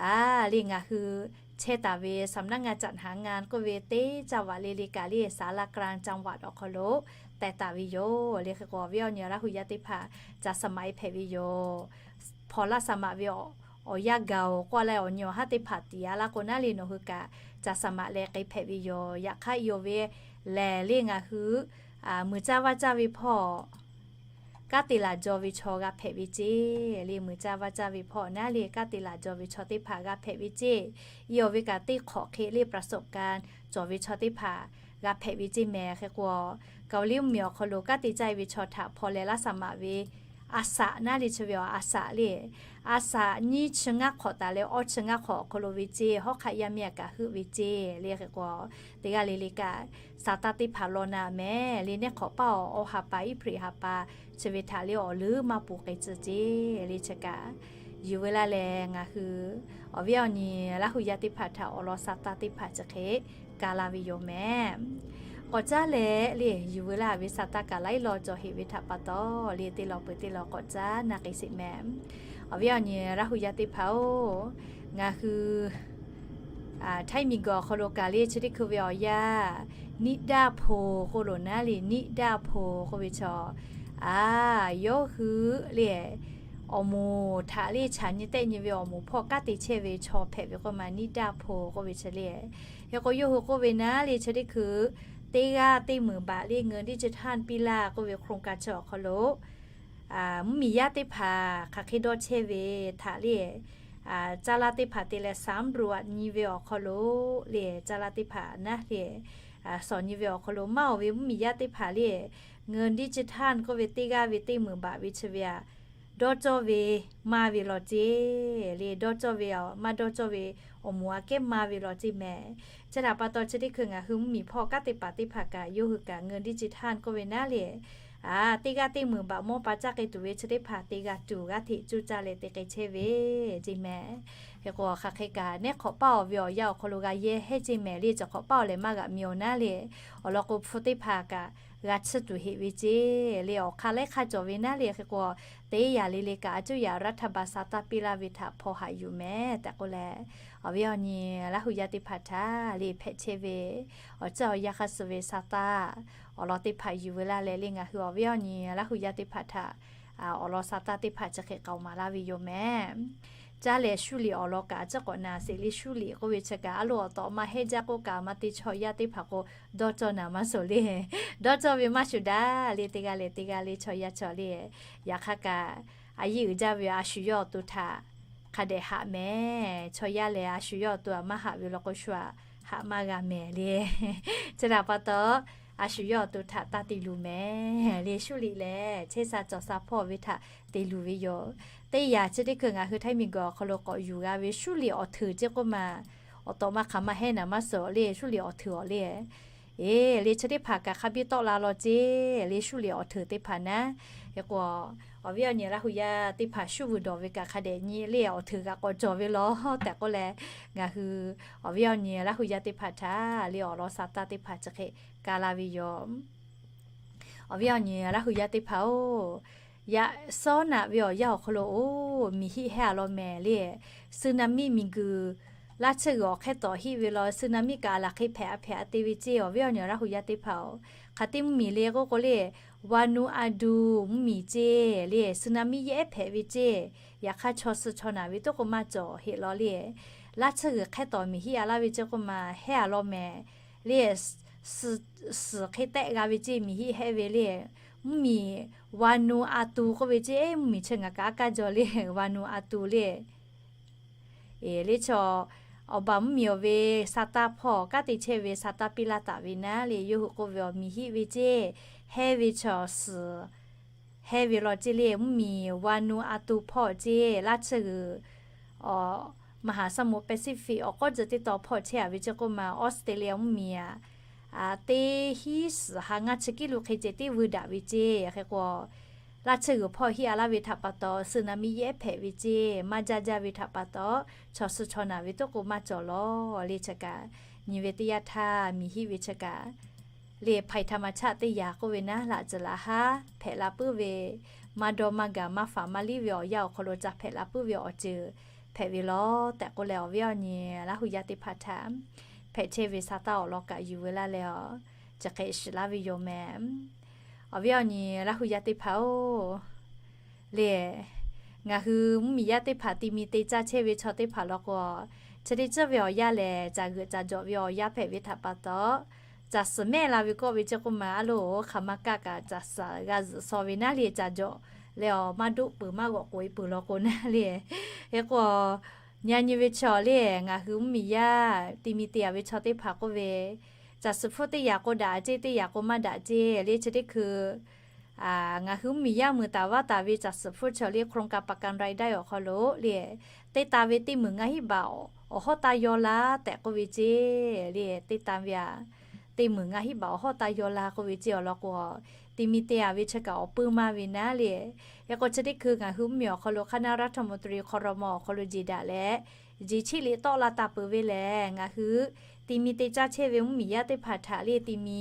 a le ngaˬ hui chehˇ taˍ ve สำนักงานจัดหางาน k'oˆ ve teˇ caˇ vaꞈ le le kaꞈ le ศาลากลางจังหวัด awˬ hk'aw lo teh taˍ ve yoˬ le. Hk'e k'o awˬ viˉ awˬ nyi Laˇ hu yaˇ teˇ hpaˍ ca saˍ maꞈ e hpehꞈ ve yoˬ. Hpaw laˇ saˍ maꞈ ve awˬ yanˇ gaˬ-oˬ k'oˆ leh awˬ nyi awˬ haˉ teˇ hpaˍ tiꞈ yaꞈ la k'o naˉ le nawˬ hui kaꞈ ca saˍ maꞈ leh k'ai hpehꞈ ve yoˬ. Yaꞈ hk'aˇ yonˍ ve lehˬ le ngaˬ hui muiˬ caˇ vaˇ caˇ ve hpawˇ kanˉ te laˬ jaw ve chaw g'a hpehꞈ ve ceˇ le. Muiˬ caˇ vaˇ caˇ ve hpawˇ naˉ le kanˉ te laˬ jaw ve chaw teˇ hpaˍ g'a hpehꞈ ve ceˇ. Yonˍ ve kaꞈ teˇ hk'awꞈ hk'e le ประสบการณ์ cawˬ ve chaw teˇ hpaˍ g'a hpehꞈ ve ceˇ mehˍ. Hk'e k'o Kaoˍliˇ mvuhˇmiˬ awˬ hk'aw lo kanˉ te caˇ ve chaw htaꞈ hpaw leh laˇ saˍ maꞈ ve a saꞈ naˉ le chi ve awˬ a saꞈ le a saꞈ nyiˇ chi ngaˇ hk'awꞈ taˍ leh awˇ chi ngaˇ hk'awꞈ awˬ hk'aw lo ve ceˇ. Hawˉ hk'aˆ yaˇ miˇ a kaꞈ heuˆ ve ceˇ le. Hk'e k'o teˇ g'aˇ le le kaꞈ sa taˇ teˇ hpaˍ law na mehˍ le. Neˇ hk'awꞈ paˆ awˬ awˇ ha pa iˉ hpriꞈ ha pa chi ve htaꞈ le awˬ leuˉ maˇ ponˬ k'ai tcuh ceˇ le. Chi kaꞈ yuˬ veu laˇ leh ngaˬ hui awˬ viˉ awˬ nyi Laˇ hu yaˇ teˇ hpaˍ htaꞈ awˬ lawn sa taˇ teˇ hpaˍ chi hk'e ka laˇ ve yoˬ mehˍ. K'awꞈ caˉ leh le, yuˬ veu laˇ ve sa taˇ kaꞈ laiˉ law cawˬ heꞈ ve htaꞈ pa taw le, teˇ lawn peuˬ teˇ lawn k'awꞈ caˉ na k'ai sheˍ mehˍ. Awˬ viˉ awˬ nyi Laˇ hu yaˇ teˇ hpaˍ-oˬ, ngaˬ hui Htaiˇ miˬ guiˬ awˬ hk'aw lo kaꞈ le chi teˇ hkui ve awˬ yanˇ, niˆ daˇ hpoˍ k'oˆ loˬ naˉ le, niˆ daˇ hpoˍ k'oˆ ve chaw, a, yawˇ hui le awˬ moˍ htaꞈ le chaꞈ nyi tehˆ nyi ve awˬ moˍ hpawˇ kanˉ te chehˇ ve chaw hpehꞈ ve k'oˆ ma niˆ daˇ hpoˍ k'oˆ ve chi le. Hk'e k'o yawˇ hui k'oˆ ve naˉ le chi teˇ hkui teˇ g'aˇ teˇ meunˍ baꞈ le เงินดิจิทัล ปีละ k'oˆ ve โครงการ chi awˬ hk'aw lo mvuhˇmiˬ yaˇ teˇ hpaˍ hk'aˬ hk'e dawˇ chehˇ ve htaꞈ le, caˇ laˇ teˇ hpaˍ te leh สำรวจ nyi ve awˬ hk'aw lo le, caˇ laˇ teˇ hpaˍ naˉ le, sawˍ nyi ve awˬ hk'aw lo maˇ oˬ ve mvuhˇmiˬ yaˇ teˇ hpaˍ le, เงินดิจิทัล k'oˆ ve teˇ g'aˇ ve teˇ meunˍ baꞈ ve chi ve aꞈ, dawˇ cawˇ ve maˇ ve law ceˇ le, dawˇ cawˇ ve maˇ dawˇ cawˇ ve awˬ moˍ aꞈ kehˉ maˇ ve law ceˇ mehˍ. Chi htaꞈ pa taw chi teˇ hkui ngaˬ hui mvuhˇmiˬ hpawˇ kanˉ te paˍ teˇ hpaˍ kaꞈ yawˇ hui kaꞈ เงินดิจิทัล k'oˆ ve naˉ le, a, teˇ g'aˇ teˇ meunˍ baꞈ mawˇ pa caˇ k'ai tuˬ ve chi teˇ hpaˍ te g'a tuˬ g'aˇ hteꞈ cuˇ caˇ leh te k'ai chehˇ ve ceˇ mehˍ. Hk'e k'o hk'aˬ hk'e kaꞈ nehˉ hk'awꞈ paˇ awˬ ve awˬ yanˇ awˬ hk'aw lo g'a yehˇ hehnˇ ceˇ mehˍ le, cawˬ hk'awꞈ paˇ awˬ lehˬ maˇ g'aꞈ mi-oˬ naˉ le, awˬ lawn k'o hpu teˇ hpaˍ kaꞈ g'a tsuhˇ tuˬ heꞈ ve ceˇ le, awˬ hk'aˇ laiˉ hk'aˇ cawˬ ve naˉ le. Hk'e k'o teˇ yanˇ le le kaꞈ a cuˇ yaꞈ รัฐบาล sa taˇ piˇ laˇ ve htaꞈ hpaw haꞈ yuˬ mehˍ tehꞈ k'oˆ leh, awˬ viˉ awˬ nyi Laˇ hu yaˇ teˇ hpaˍ htaꞈ le hpehꞈ chehˇ ve awˬ ceuˬ awˬ yanˇ hk'aˇ suh ve sa taˇ awˬ lawn teˇ hpaˍ yuˬ veu laˇ leh le ngaˬ hui awˬ viˉ awˬ nyi Laˇ hu yaˇ teˇ hpaˍ htaꞈ awˬ lawn sa taˇ teˇ hpaˍ chi hk'e k'aoˍ maˍ laˇ ve yoˬ mehˍ. Caˇ leh shuˉ liꞈ awˬ lawn kaꞈ a ciˉ k'awꞈ na sheˍ le, shuˉ liꞈ k'oˆ ve chi kaꞈ a loˍ awˬ tawꞈ maˇ hehnˇ jaˇ k'oˆ kaꞈ maˇ te chaw yaˇ teˇ hpaˍ k'o dawˇ cawˇ naˍ maˇ suhˍ le, dawˇ cawˇ ve maˇ shuˍ daꞈ le, teˇ g'aˇ leh teˇ g'aˇ le chaw yaˇ chaw le, yaꞈ hk'aˇ kaꞈ a yeˇ uiˍ jaˇ ve a shu yawˇ awˬ to htaꞈ hk'a dehꞈ haꞈ mehˍ. Chaw yaˇ lehˬ a shu yawˇ awˬ to aꞈ maˇ haꞈ ve law k'o shu aꞈ haꞈ maˇ g'a mehˍ le. Chi htaꞈ pa taw a shu yawˇ awˬ to htaꞈ taˇ te luˬ mehˍ le, shuˉ liꞈ lehˬ chehˇ sha cawˬ sha hpawˇ ve htaꞈ te luˬ ve yoˬ. Teˇ yanˇ chi teˇ hkui ngaˬ hui Htaiˇ miˬ guiˬ awˬ hk'aw lo k'awꞈ yuˬ g'a ve shuˉ liꞈ awˬ hteuꞈ ceˇ k'oˆ ma, awˬ tawꞈ ma hk'aˬ maˇ hehnˇ naˍ maˇ suhˍ le, shuˉ liꞈ awˬ hteuꞈ awˬ le. Eˬ le chi teˇ hpaˍ kaꞈ hk'a biˇ tawˆ la law ceˇ le, shuˉ liꞈ awˬ hteuꞈ teˇ hpaˍ naˉ. Hk'e k'o awˬ viˉ awˬ nyi Laˇ hu yaˇ teˇ hpaˍ shuˉ vuiˬ dawˬ ve kaꞈ hk'a dehꞈ nyi le, awˬ hteuꞈ kaꞈ k'awꞈ cawˬ ve law tehꞈ k'oˆ leh, ngaˬ hui awˬ viˉ awˬ nyi Laˇ hu yaˇ teˇ hpaˍ htaꞈ le awˬ lawn sa taˇ teˇ hpaˍ chi hk'e ka laˇ ve yoˬ. Awˬ viˉ awˬ nyi Laˇ hu yaˇ teˇ hpaˍ-oˬ, yaꞈ sawˉ naꞈ ve awˬ yanˇ awˬ hk'aw lo oˬ miˬ hiˆ hehˇ a law mehˍ le, สึนามิ miˬguiˬ laˇ tsuhˇ g'uiˬ awˬ hk'ehˇ tawˍ hiˆ ve law, สึนามิ kaꞈ a laˬ hk'e hpehꞈ a hpehꞈ a te ve ceˇ. Awˬ viˉ awˬ nyi Laˇ hu yaˇ teˇ hpaˍ-oˬ, hk'aˬ te mvuhˇmiˬ le k'oˆ k'o le, Vanuatu mvuhˇmiˬ ceˇ le, สึนามิ yehˉ hpehꞈ ve ceˇ. Yaꞈ hk'aˇ chaw suh chaw naˬ ve toˉ k'o maˇ cawˬ heˆ law le, laˇ tsuhˇ g'uiˬ hk'ehˇ tawˍ miˬ hiˆ a laˇ ve ceˇ k'oˆ ma hehnˇ a law mehˍ le, suhˍ hk'e tehˆ g'a ve ceˇ miˬ hiˆ hehˇ ve le, mvuhˇmiˬ Vanuatu k'oˆ ve ceˇ. Mvuhˇmiˬ chi ngaˬ kaꞈ aˉ kaˇ jaw le, Vanuatu le. Eˬ le chaw awˬ baˬ mvuhˇmiˬ awˬ ve sa taˇ hpawˇ kanˉ te chehˇ ve sa taˇ piˇ laˇ taˍ ve naˉ le, yawˇ hui k'oˆ ve awˬ miˬ hiˆ ve ceˇ, hehnˇ ve chaw suhˍ hehnˇ ve law ceˇ le, mvuhˇmiˬ Vanuatu hpawˇ ceˇ laˇ tsuhˇ g'uiˬ มหาสมุทรแปซิฟิก awˬ k'awˉ ceuˬ teˇ tawn hpawˇ chehˇ a ve ceˇ k'oˆ ma Australia mvuhˇmiˬ aꞈ, teˇ hinˉ suhˍ ha ngaˇ chi kiˉ lo hk'e ceh teˇ vuiˇ daꞈ ve ceˇ. Hk'e k'o laˇ tsuhˇ g'uiˬ hpawˇ hiˆ a laˇ ve htaꞈ pa taw สึนามิ yehˉ hpehꞈ ve ceˇ, maˇ jaˇ jaˇ ve htaꞈ pa taw chaw suh chaw naˬ ve toˉ k'o maˇ cawˬ law le. Chi kaꞈ nyi ve teˇ yanˇ htaˇ miˬ hiˆ ve chi kaꞈ le ภัยธรรมชาติ teˇ yanˇ k'oˆ ve naˉ, laꞈ tcuhˍ laꞈ haˉ hpehꞈ la puiˉ ve, maˇ dawˇ maˇ gaˬ maˇ faˍ maˇ liˇ ve awˬ yanˇ awˬ hk'aw lo ca hpehꞈ la puiˉ ve awˬ ceuˬ hpehꞈ ve law tehꞈ k'oˆ leh, awˬ viˉ awˬ nyi Laˇ hu yaˇ teˇ hpaˍ htaꞈ hpehꞈ chehˇ ve sa taˇ awˬ lawn kaꞈ yuˬ veu laˇ leh a, chi hk'e shiˍ laˇ ve yoˬ mehˍ. Awˬ viˉ awˬ nyi Laˇ hu yaˇ teˇ hpaˍ-oˬ, le ngaˬ hui mvuhˇmiˬ yaˇ teˇ hpaˍ ti mi te caˇ chehˇ ve chaw teˇ hpaˍ law k'o, chi teˇ ceuˬ ve awˬ yanˇ lehˬ caˬ g'euꞈ caˬ jawꞈ ve awˬ yanˇ hpehꞈ ve htaꞈ pa taw, caˬ suhˍ mehˆ la ve kawˆ ve ceˇ k'oˆ ma a loˍ hk'aˬ ma kaˇ kaꞈ caˬ suhˍ g'a zuhꞈ shaw ve naˉ le, caˬ jawꞈ leh awˬ maˇ doˆ peuˬ maˇ g'awꞈ k'oꞈ e peuˬ law k'o naˉ le. Hk'e k'o, nyi a nyi ve chaw le ngaˬ hui mvuhˇmiˬ yaˇ ti mi te a ve chaw teˇ hpaˍ k'oˆ ve, caˬ suhˍ hpfuhˇ teˇ yanˇ k'o daꞈ ceˇ, teˇ yanˇ k'o maˇ daꞈ ceˇ le. Chi teˇ hkui ngaˬ hui mvuhˇmiˬ yaˇ mui taˍ vaˇ taˍ ve caˬ suhˍ hpfuhˇ chaw le โครงการประกันรายได้ awˬ hk'aw lo le, teˇ taˍ ve teˇ meunˍ ngaˇ hiˆ baꞈ awˬ hawˉ taˇ yaw la tehꞈ k'oˆ ve ceˇ le. Teˇ taˍ ve a, teˇ meunˍ ngaˇ hiˆ baꞈ awˬ hawˉ taˇ yaw la k'oˆ ve ceˇ awˬ lawn k'o, ti mi te-a ve chi kaꞈ awˬ puiˉ maˇ ve naˉ le. Hk'e k'o chi teˇ hkui ngaˬ hui mvuhˇmiˬ awˬ hk'aw lo คณะรัฐมนตรี ครม. awˬ hk'aw lo jeˬ daꞈ leh, jeˬ cheˆ liꞈ tawˆ la taˍ peuˬ ve lehˬ, ngaˬ hui ti mi te caˇ chehˇ ve mvuhˇmiˬ yaˇ teˇ hpaˍ htaꞈ le ti mi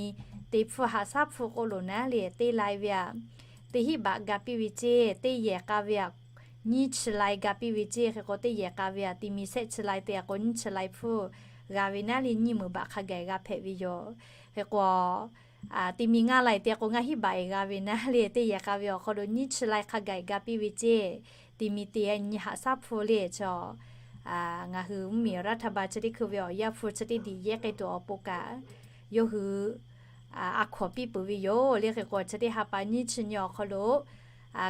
te hpfuhˇ haꞈ shaˉ hpfuhˇ k'oˆ loˬ naˉ le, teˇ lai ve aꞈ, teˇ hinˉ baꞈ ga piˇ ve ceˇ, teˇ yehˬ k'a ve aꞈ, nyiˇ chi lai ga piˇ ve ceˇ. Hk'e k'o teˇ yehˬ k'a ve aꞈ ti mi shehˆ chi lai te-a k'o nyiˇ chi lai hpfuhˇ g'a ve naˉ le, nyiˇ meunˍ baꞈ hk'a gaˬ g'a hpehꞈ ve yoˬ. Hk'e k'o, ti mi ngaˇ lai te k'o ngaˇ hinˉ baꞈ g'a ve naˉ le, teˇ yehˬ k'a ve awˬ hk'aw lo nyiˇ chi lai hk'a gaˬ ga piˇ ve ceˇ. Ti mi te nyi haꞈ shaˉ hpfuhˇ le chi, ngaˬ hui mvuhˇmiˬ รัฐบาล chi teˇ hkui ve awˬ yaˇ hpu chi teˇ diꞈ yehˇ k'ai tuˬ awˬ pon kaꞈ, yawˇ hui a hkawnˍ piˇ peuˬ ve yoˬ le. Hk'e k'o chi teˇ ha pa nyiˇ chi nyi awˬ hk'aw lo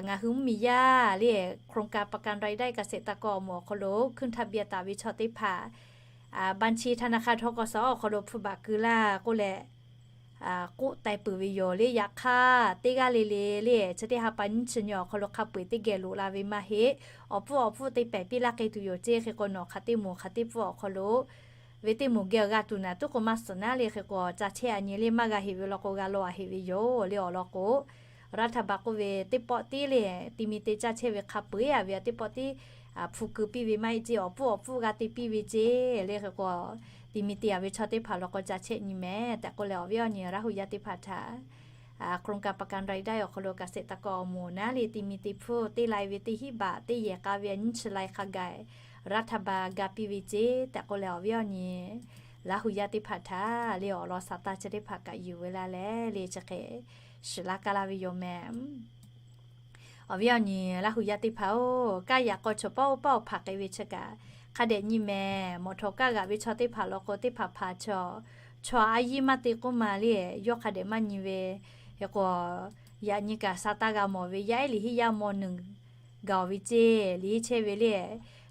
ngaˬ hui mvuhˇmiˬ yaˇ le โครงการประกันรายได้เกษตรกร awˬ moˍ awˬ hk'aw lo hkunˇ htaˇ biˇ taˍ ve chaw teˇ hpaˍ บัญชีธนาคาร ทกส awˬ hk'aw lo hpu baꞈ keu laˇ k'oˆ leh, k'oˆ taiˍ peuˬ ve yoˬ le. Yaꞈ hk'aˇ teˇ g'aˇ le le le chi teˇ ha pa nyiˇ chi nyi awˬ hk'aw lo hk'a peu-eˬ teˇ geh loꞈ la ve maˇ heˆ. Awˬ pfuhˇ awˬ pfuhˇ te pehˍ piˇ laˇ k'ai tuˬ yoˬ ceˇ. Hk'e k'o nawˬ hk'aˬ teˇ moˍ hk'aˬ teˇ pfuhˇ awˬ hk'aw lo ve teˇ moˍ geh awˬ g'a tuˬ naˍ tuˉ k'o maˇ suhˍ naˉ le. Hk'e k'o ca chehˇ-a nyi le maˇ g'a heꞈ ve law k'o g'a law-a heꞈ ve yoˬ le. Awˬ lawn k'o, รัฐบาล k'oˆ ve teˇ pawˆ tiˉ le, ti mi te caˇ chehˇ ve hk'a peu-eˬ-a ve aꞈ teˇ pawˆ tiˉ hpu keu piˇ ve maˇ heˆ ceˇ. Awˬ pfuhˇ awˬ pfuhˇ g'a te piˇ ve ceˇ le. Hk'e k'o ti mi te-a ve chaw teˇ hpaˍ law k'o ca chehˇ nyi mehˍ tehꞈ k'oˆ leh, awˬ viˉ awˬ nyi Laˇ huˍ yaˇ teˇ hpaˍ htaꞈ โครงการประกันรายได้ awˬ hk'aw lo เกษตรกร awˬ moˍ naˉ le ti mi te hpfuhˇ teˇ lai ve teˇ hinˉ baꞈ, teˇ yehˬ k'a ve aꞈ nyiˇ chi lai hk'a gaˬ รัฐบาล ga piˇ ve ceˇ tehꞈ k'oˆ leh, awˬ viˉ awˬ nyi Laˇ huˍ yaˇ teˇ hpaˍ htaꞈ le awˬ lawn sa taˇ chi teˇ hpaˍ kaꞈ yuˬ ve laˇ leh le chi hk'e shiˍ laˇ kaˇ laˇ ve yoˬ mehˍ. Awˬ viˉ awˬ nyi Laˇ huˍ yaˇ teˇ hpaˍ-oˬ, kaˇ yaꞈ k'aw chaw paˆ oˇ paˆ awˬ hpaˍ k'ai ve chi kaꞈ hk'a dehꞈ nyi mehˍ. Mawˬ htawˍ kaˇ g'aꞈ ve chaw teˇ hpaˍ law k'o teˇ hpaˍ hpaˍ chaw, chaw a yiˇ maˇ te k'oˆ ma le, yawˇ hk'a dehꞈ maˇ nyi ve. Hk'e k'o, yaꞈ nyi kaꞈ sa taˇ g'a mawˬ ve, yaˇ ehˉ liꞈ hiˉ yaˇ ม.หนึ่ง gaˬ-oˬ ve ceˇ, liꞈ hiˉ chehˇ ve le,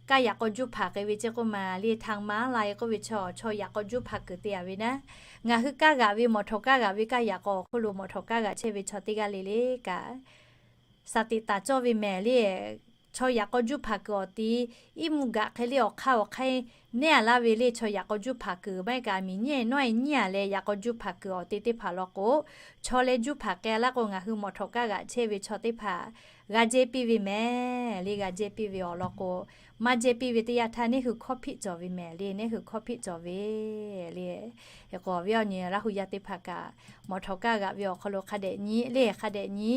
kaˇ yaꞈ k'aw juˇ hpaˍ k'ai ve ceˇ k'oˆ ma le, ทางม้าลาย k'oˆ ve chaw, chaw yaꞈ k'aw juˇ hpaˍ kuiˬ te-a ve naˉ. Ngaˬ hui kaˇ g'aꞈ ve mawˬ htawˍ kaˇ g'aꞈ ve kaˇ yaꞈ k'aw awˬ hk'oˆ lo mawˬ htawˍ kaˇ g'aꞈ chehˇ ve chaw teˇ g'aˇ le le kaꞈ, sa teꞈ taˍ cawˇ ve mehˍ le. Chaw yaꞈ k'aw juˇ hpaˍ kuiˬ awˬ ti iˉ mvuhˇ gaꞈ hk'e le awˬ hk'aˇ awˬ hk'aˇ neˉ-a laˇ ve le, chaw yaꞈ k'aw juˇ hpaˍ kuiˬ maˇ heˆ kaꞈ, a miˍ nyiˇ-e nawˉ-e nyiˇ-a leh yaꞈ k'aw juˇ hpaˍ kuiˬ awˬ te teˇ hpaˍ law k'o, chaw leh juˇ hpaˍ k'ai-a laˇ k'o, ngaˬ hui mawˬ htawˍ kaˇ g'aꞈ chehˇ ve chaw teˇ hpaˍ g'a jehˇ piˇ ve mehˍ le. G'a jehˇ piˇ ve awˬ lawn k'o, maˇ jehˇ piˇ ve teˇ yanˇ htaˇ neˇ hui hkawˇ hpiˆ cawˬ ve mehˍ le, neˇ hui hkawˇ hpiˆ cawˬ ve le. Hk'e k'o, awˬ viˉ awˬ nyi Laˇ huˍ yaˇ teˇ hpaˍ kaꞈ, mawˬ htawˍ kaˇ g'aꞈ ve awˬ hk'aw lo hk'a dehꞈ nyi le, hk'a dehꞈ nyi.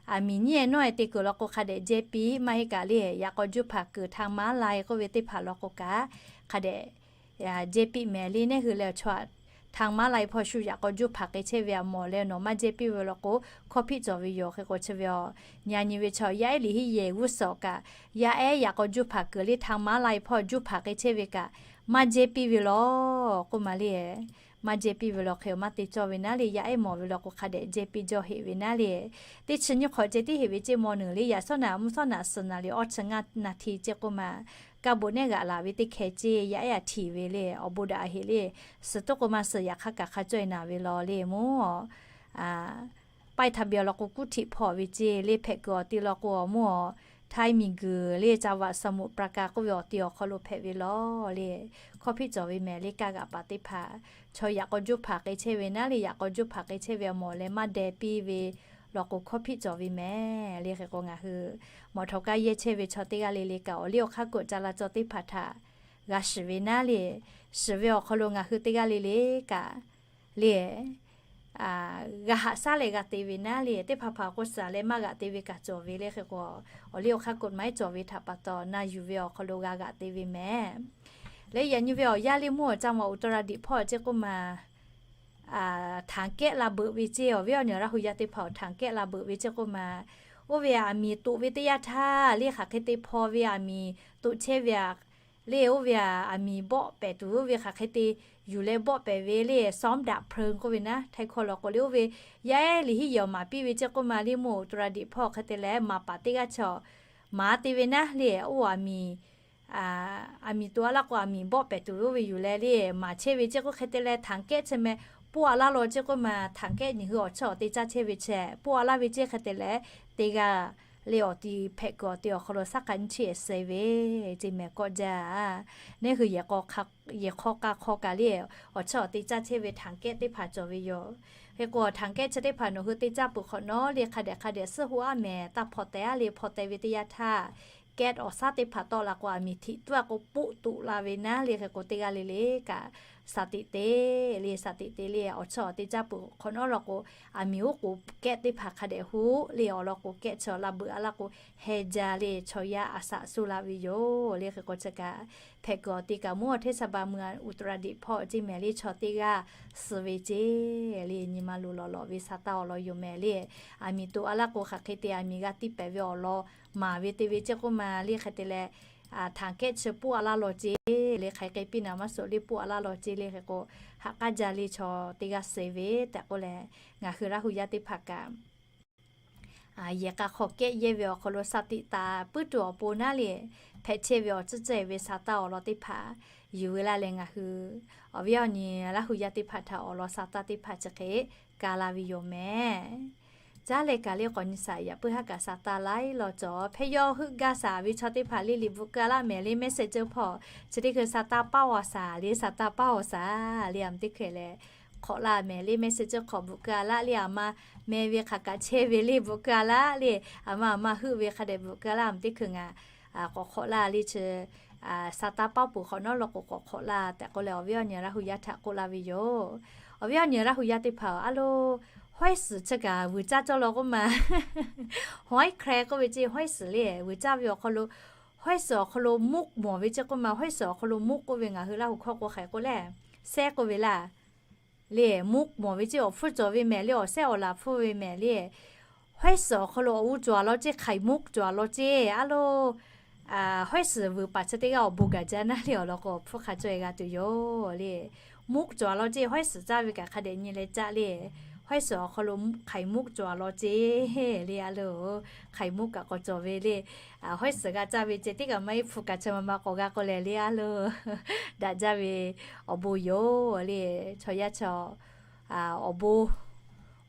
A miˍ nyiˇ-e nawˉ-e te kuiˬ law k'o hk'a dehꞈ jehˇ piˇ, maˇ heˆ kaꞈ le yaꞈ k'aw juˇ hpaˍ kuiˬ ทางม้าลาย k'oˆ ve teˇ hpaˍ law k'o kaꞈ, hk'a dehꞈ jehˇ piˇ mehˍ le. Neˇ hui leh chaw ทางม้าลาย hpawˇ shu yaꞈ k'aw juˇ hpaˍ k'ai chehˇ ve aꞈ mawˬ leh nawˬ maˇ jehˇ piˇ ve law k'o, hkawˇ hpiˆ cawˬ ve yoˬ. Hk'e k'o chi ve a, nyi-a nyi ve chaw yaˇ ehˉ liꞈ hiˉ yehˬ g'uˇ suhˍ kaꞈ, yaˇ ehˉ yaꞈ k'aw juˇ hpaˍ kuiˬ le ทางม้าลาย hpawˇ juˇ hpaˍ k'ai chehˇ ve kaꞈ, maˇ jehˇ piˇ ve law k'oˆ ma le. Maˇ jehˇ piˇ ve law hk'e maˇ te cawˇ ve naˉ le, yaˇ ehˉ mawˬ ve law k'o hk'a dehꞈ jehˇ piˇ jawˇ heꞈ ve naˉ le. Teˇ chi nyiˇ hk'awꞈ ceh tiˉ heꞈ ve ceˇ, ม.หนึ่ง le yaꞈ shawˉ naꞈ mvuhˇ shawˉ naꞈ suhˍ naˍ liꞈ awˇ chi ngaˇ naˍ hti ceˇ k'oˆ ma, kaˇ bon neˉ g'aꞈ laˬ ve teˇ hkeh ceˇ yaˇ ehˉ aꞈ htiꞈ ve le, awˬ bon daꞈ heꞈ le. Suhˍ toˆ k'oˆ ma suhˍ yaꞈ hk'aˇ kaꞈ hk'a caweh naˍ ve law le mawˬ. Paˇ htaꞈ biˇ law k'o kuˇ htiꞈ hpawˇ ve ceˇ le, hpehꞈ kuiˬ awˬ ti law k'o awˬ mawˬ, Htaiˇ miˬguiˬ le จังหวัดสมุทรปราการ k'oˆ ve awˬ ti awˬ hk'aw lo hpehꞈ ve law le. Hkawˇ hpiˆ cawˬ ve mehˍ le, kaˇ g'aꞈ paˍ teˇ hpaˍ, chaw yaꞈ k'aw juˇ hpaˍ k'ai chehˇ ve naˉ le, yaꞈ k'aw juˇ hpaˍ k'ai chehˇ ve aꞈ mawˬ leh maˇ deh piˇ ve law k'o hkawˇ hpiˆ cawˬ ve mehˍ le. Hk'e k'o ngaˬ hui mawˬ htawˍ kaˇ yehˇ chehˇ ve chaw teˇ g'aˇ le le kaꞈ, awˬ liˇ awˬ hk'aˇ k'oˆ ca la cawˇ teˇ hpaˍ htaꞈ g'a shiˍ ve naˉ le. Shiˍ ve awˬ hk'aw lo ngaˬ hui teˇ g'aˇ le le kaꞈ le, g'a haꞈ shaˉ leh g'a te ve naˉ le. Teˇ hpaˍ hpaˍ k'o suhˍ leh maˇ g'aꞈ te ve kaꞈ cawˬ ve le. Hk'e k'o, awˬ liˇ awˬ hk'aˇ กฎหมาย cawˬ ve htaꞈ pa taw na yuˬ ve awˬ hk'aw lo g'a g'aꞈ te ve mehˍ. Leh yaꞈ nyi ve awˬ yaˇ le mawˬ จังหวัดอุตรดิตถ์ hpawˇ ceˇ k'oˆ ma, htanˍ kehˆ la beuꞈ ve ceˇ, awˬ viˉ awˬ nyi Laˇ huˍ yaˇ teˇ hpaˍ htanˍ kehˆ la beuꞈ ve ceˇ k'oˆ ma, oˇ ve aˬ miˍ toꞈ ve teˇ yanˇ htaˇ le hk'aˬ hk'e te hpaw ve, aˬ miˍ toꞈ chehˇ ve aꞈ le, oˇ ve aˬ miˍ bawˆ pehˍ tuˬ oˇ ve hk'aˬ hk'e te yuˬ leh bawˆ pehˍ ve le, ซ้อมดับเพลิง k'oˆ ve naˉ, Htaiˇ hkawˇ law k'o le. Oˇ ve yaˇ ehˉ liꞈ hiˉ yehˬ awˬ maˍ piˇ ve ceˇ k'oˆ ma le, mawˬ อุตรดิตถ์ hpawˇ hk'e te leh maˍ paˍ teˇ g'aˇ chaw maˍ te ve naˉ le, oˇ aˬ miˍ aˬ miˍ toꞈ-a laˇ k'o aˬ miˍ bawˆ pehˍ tuˬ ve oˇ ve yuˬ leh le maˍ chehˇ ve ceˇ k'oˆ hk'e te leh ถังแก๊ส chi meh poˆ-a laˇ law ceˇ k'oˆ ma, ถังแก๊ส nyi hui awˬ chawˇ awˬ te caˇ chehˇ ve chehˇ poˆ-a laˇ ve ceˇ hk'e te leh, teˇ g'aˇ le awˬ ti hpehꞈ kuiˬ awˬ te awˬ hk'aw lo saˉ k'ai nyiˇ chi ehˍ suh ve, ce mehˍ kawˆ jaˇ. Neˇ hui yehˬ hk'aw k'a hk'aw kaꞈ le, awˬ chawˇ awˬ te caˇ chehˇ ve htaꞈ kehˉ teˇ hpaˍ cawˬ ve yoˬ. Hk'e k'o, htaꞈ kehˉ chi teˇ hpaˍ nawˬ hui te caˇ peuˬ hk'awꞈ nawˉ le hk'a dehꞈ hk'a dehꞈ suhˉ hoˆ aˉ mehˍ taˇ hpaw teh aˉ le hpaw teh ve teˇ yanˇ htaˇ, kehˉ awˬ saˉ teˇ hpaˍ tawˆ la k'o, aˬ miˍ htiꞈ tuˉ a k'o poˆ tuꞈ la ve naˉ le. Hk'e k'o, teˇ g'aˇ le le kaꞈ saˍ tiꞈ te le, saˍ tiꞈ te le awˬ chawˇ awˬ te caˇ peuˬ hk'awꞈ nawˉ law k'o, aˬ miˍ oˉ k'oˍ kehˉ teˇ hpaˍ hk'a dehꞈ hoˆ le awˬ lawn k'o, kehˉ chi laˇ beuꞈ a laˇ k'o, heh jaˇ le chaw yaˇ a saꞈ suh la ve yoˬ le. Hk'e k'o, chi kaꞈ hpehꞈ kuiˬ awˬ te kaꞈ mvuhˇ awˬ hteˇ saˍ ba mui a uˍ taˍ ra diꞈ hpawˇ ce mehˍ le chaw teˇ g'aˇ suh ve ce le. Nyi ma luˬ lawꞈ lawꞈ ve saˍ taˇ awˬ lawn yoˬ mehˍ le. Aˬ miˍ toꞈ a laˇ k'o, hk'aˬ hk'e te aˬ miˍ g'a tiˇ pehˍ ve awˬ lawn maˍ ve te ve ce k'oˆ ma le. Hk'e te leh, htaꞈ kehˉ chi poˆ a laˇ law ce le, hk'aˬ hk'e piˇ naˍ maˇ suhˍ le poˆ a laˇ law ce le. Hk'e k'o, ha k'aˉ jaˇ le chaw teˇ g'aˇ suh ve tehꞈ k'oˆ leh, ngaˬ hui Laˇ hu yaˇ teˇ hpaˍ kaꞈ yehˬ k'a hk'aw kehˉ yehˇ ve awˬ hk'aw lo saˍ tiꞈ taˍ puiˉ tuˬ awˬ pon naˉ le, hpehꞈ chehˇ ve awˬ tcuhˉ cehˇ ve saˍ taˇ awˬ lawn teˇ hpaˍ yuˬ ve laˇ leh, ngaˬ hui awˬ viˉ awˬ nyi Laˇ hu yaˇ teˇ hpaˍ htaꞈ awˬ lawn saˍ taˇ teˇ hpaˍ chi hk'e ka la ve yoˬ mehˍ. Caˉ leh kaꞈ le k'awꞈ nyi saˍ yaꞈ puiˉ haˉ kaꞈ saˍ taˇ laiˉ law cawˬ. Hpehˇ yawˇ heuˆ gaˇ saˍ ve chaw teˇ hpaˍ le liꞈ bvuhꞈ keu a laˇ mehˍ le message ceuˬ hpawˇ, chi teˇ hkui saˍ taˇ paˇ awˬ saˍ le, saˍ taˇ paˇ awˬ saˍ le, aˬ miˍ teˇ hkui leh hk'awꞈ la mehˍ le message ceuˬ hk'awꞈ bvuhꞈ keu a laˇ le, aˬ ma meh ve hk'aˬ kaꞈ chehˇ ve le bvuhꞈ keu a laˇ le, aˬ ma aˬ ma heuˆ ve hk'a dehꞈ bvuhꞈ keu a laˇ, aˬ miˍ teˇ hkui ngaˬ k'awꞈ hk'awꞈ laˇ le chi saˍ taˇ paˇ peuˬ hk'awꞈ nawˉ law k'o k'awꞈ hk'awꞈ laˇ tehꞈ k'oˆ leh, awˬ viˉ awˬ nyi Laˇ hu yaˇ htaꞈ k'oˆ laˇ ve yoˬ. Awˬ viˉ awˬ nyi Laˇ hu yaˇ teˇ hpaˍ a lo, hawˉ suhˍ chi kaꞈ vuiˬ caˇ cawˇ law k'oˆ ma, hawˉ hk'e k'oˆ ve ce hawˉ suhˍ le vuiˬ caˇ ve awˬ hk'aw lo, hawˉ suhˍ awˬ hk'aw lo mvuhˇ mawˬ ve ce k'oˆ ma, hawˉ suhˍ awˬ hk'aw lo mvuhˇ k'oˆ ve ngaˬ hui Laˇ hu hkawˇ k'o hk'aˬ hk'e k'oˆ le, sehˉ k'oˆ ve laˇ le, mvuhˇ mawˬ ve ce awˬ hpfuhˇ cawˬ ve mehˍ le, awˬ sehˉ awˬ laˬ hpfuhˇ ve mehˍ le. Hawˉ suhˍ awˬ hk'aw lo awˬ u cawˬ a law ce, hk'aiˍ mvuhˇ cawˬ a law ce a lo, hawˉ suhˍ vuiˬ paˍ chi teˇ g'aˇ awˬ bon gaˬ jaˇ naˉ le awˬ lawn k'o, awˬ hpfuhˇ hk'a caweh g'a tuˬ yoˬ le. Mvuhˇ cawˬ a law ce, hawˉ suhˍ caˇ ve kaꞈ hk'a dehꞈ nyi leh caˇ le. Hawˉ suhˍ awˬ hk'aw lo hk'aiˍ mvuhˇ cawˬ a law ce le a lo, hk'aiˍ mvuhˇ kaꞈ k'awꞈ cawˬ ve le. Hawˉ suhˍ g'a caˇ ve ce teˇ kaꞈ maˇ heˆ, hpu kaꞈ chi ma ma k'awꞈ g'a k'oˆ leh le a lo, daꞈ jaˇ ve awˬ bon yoˬ le. Chaw yaˇ chaw awˬ bon,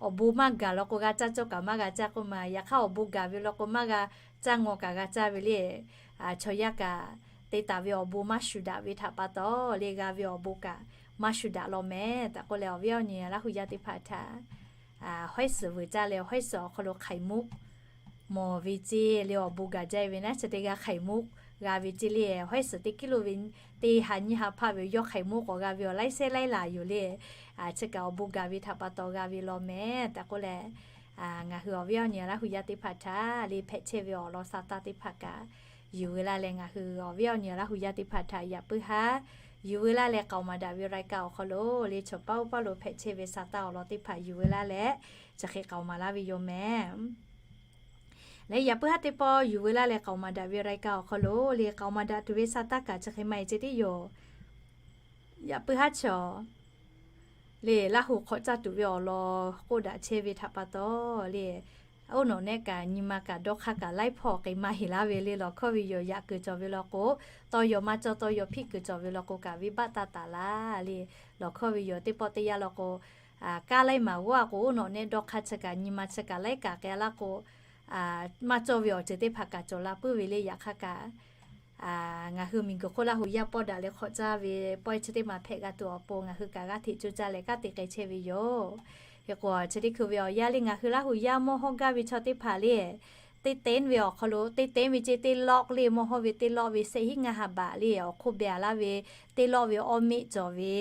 awˬ bon maˇ gaˬ law k'o g'a caˇ cawˇ kaꞈ maˇ g'a caˇ k'oˆ ma, yaꞈ hk'aˇ awˬ bon gaˬ ve law k'o maˇ g'a caˇ ngaw kaꞈ g'a caˇ ve le. Chaw yaˇ kaꞈ te taˍ ve awˬ bon maˇ shuˍ daꞈ ve htaꞈ pa taw le, g'a ve awˬ bon kaꞈ maˇ shuˍ daꞈ law mehˍ tehꞈ k'oˆ leh, awˬ viˉ awˬ nyi Laˇ hu yaˇ teˇ hpaˍ htaꞈ hawˉ suhˍ vuiˬ caˇ leh, hawˉ suhˍ awˬ hk'aw lo hk'aiˍ mvuhˇ mawˬ ve ce le awˬ bon gaˬ jaˇ ve naˉ, chi teˇ g'aˇ hk'aiˍ mvuhˇ g'a ve ce le. Hawˉ suhˍ teˇ kiˇ lo ve teˇ ha nyiˇ ha hpaˆ ve yawˇ hk'aiˍ mvuhˇ k'awꞈ g'a ve awˬ laiˉ sehˉ laiˉ laˬ yoˬ le. Chi kaꞈ awˬ bon gaˬ ve htaꞈ pa taw g'a ve law mehˍ tehꞈ k'oˆ leh, ngaˬ hui awˬ viˉ awˬ nyi Laˇ hu yaˇ teˇ hpaˍ htaꞈ le hpehꞈ chehˇ ve awˬ lawn saˍ taˇ teˇ hpaˍ kaꞈ yuˬ ve laˇ leh, ngaˬ hui awˬ viˉ awˬ nyi Laˇ hu yaˇ teˇ hpaˍ htaꞈ yaꞈ puiˉ haˉ yuˬ ve laˇ leh k'aoˍ maˍ daꞈ ve raiˍ kaꞈ awˬ hk'aw lo le chaw paˇ oˇ paˇ lo hpehꞈ chehˇ ve saˍ taˇ awˬ lawn teˇ hpaˍ yuˬ ve laˇ leh, chi hk'e k'aoˍ maˍ laˇ ve yoˬ mehˍ. Leh yaꞈ puiˉ haˉ teˇ pawˆ yuˬ ve laˇ leh k'aoˍ maˍ daꞈ ve raiˍ kaꞈ awˬ hk'aw lo le k'aoˍ maˍ daꞈ tuˬ ve saˍ taˇ kaꞈ chi hk'e maˇ heˆ ce tiˉ yoˬ. Yaꞈ puiˉ haˉ chaw le Laˇ hu hk'awꞈ caˇ tuˬ ve awˬ lawn k'oˆ daꞈ chehˇ ve htaꞈ pa taw le, oˇ nawˬ nehˆ kaꞈ nyi ma kaꞈ dawˇ hk'aˇ kaꞈ laiˉ hpawˇ k'e maˇ heˆ laˇ ve le lawˬ hkawˇ ve yoˬ. Yaꞈ kuiˬ cawˬ ve law k'o, tawˇ yaw maˇ cawˇ, tawˇ yaw hpiˆ kuiˬ cawˬ ve law k'o kaꞈ venˇ baˆ taˇ taˍ laˇ le. Lawˬ hkawˇ ve yoˬ. Teˇ pawˆ teˇ yanˇ law k'o, kaˇ laiˉ maˍ g'awˇ a k'o, oˇ nawˬ nehˆ dawˇ hk'aˇ chi kaꞈ nyi ma chi kaꞈ laiˉ kaꞈ k'e a laˇ k'o, maˇ cawˇ ve awˬ ceuˬ teˇ hpaˍ kaꞈ cawˬ la puiˉ ve le. Yaꞈ hk'aˇ kaꞈ ngaˬ hui miˬguiˬ hk'oˆ Laˇ hu yaˇ pawˆ daꞈ leh hk'awꞈ caˇ ve pawehˇ chi teˇ maˬ hpehꞈ g'a tuˬ awˬ pon ngaˬ hui kaꞈ g'aˇ hteꞈ coˇ caˇ leh kanˉ te k'ai chehˇ ve yoˬ. Hk'e k'o, chi teˇ hkui ve awˬ yanˇ le ngaˬ hui Laˇ hu yaˇ mawˇ hawˇ gaˇ ve chaw teˇ hpaˍ le, teˇ tenˇ ve awˬ hk'aw lo teˇ tenˇ ve ce teˇ lawˆ le mawˇ hawˇ ve teˇ lawˆ ve sehˆ hiˉ ngaˇ ha baꞈ le awˬ hk'oˆ beh a laˇ ve teˇ lawˆ ve awˇ meˆ cawˬ ve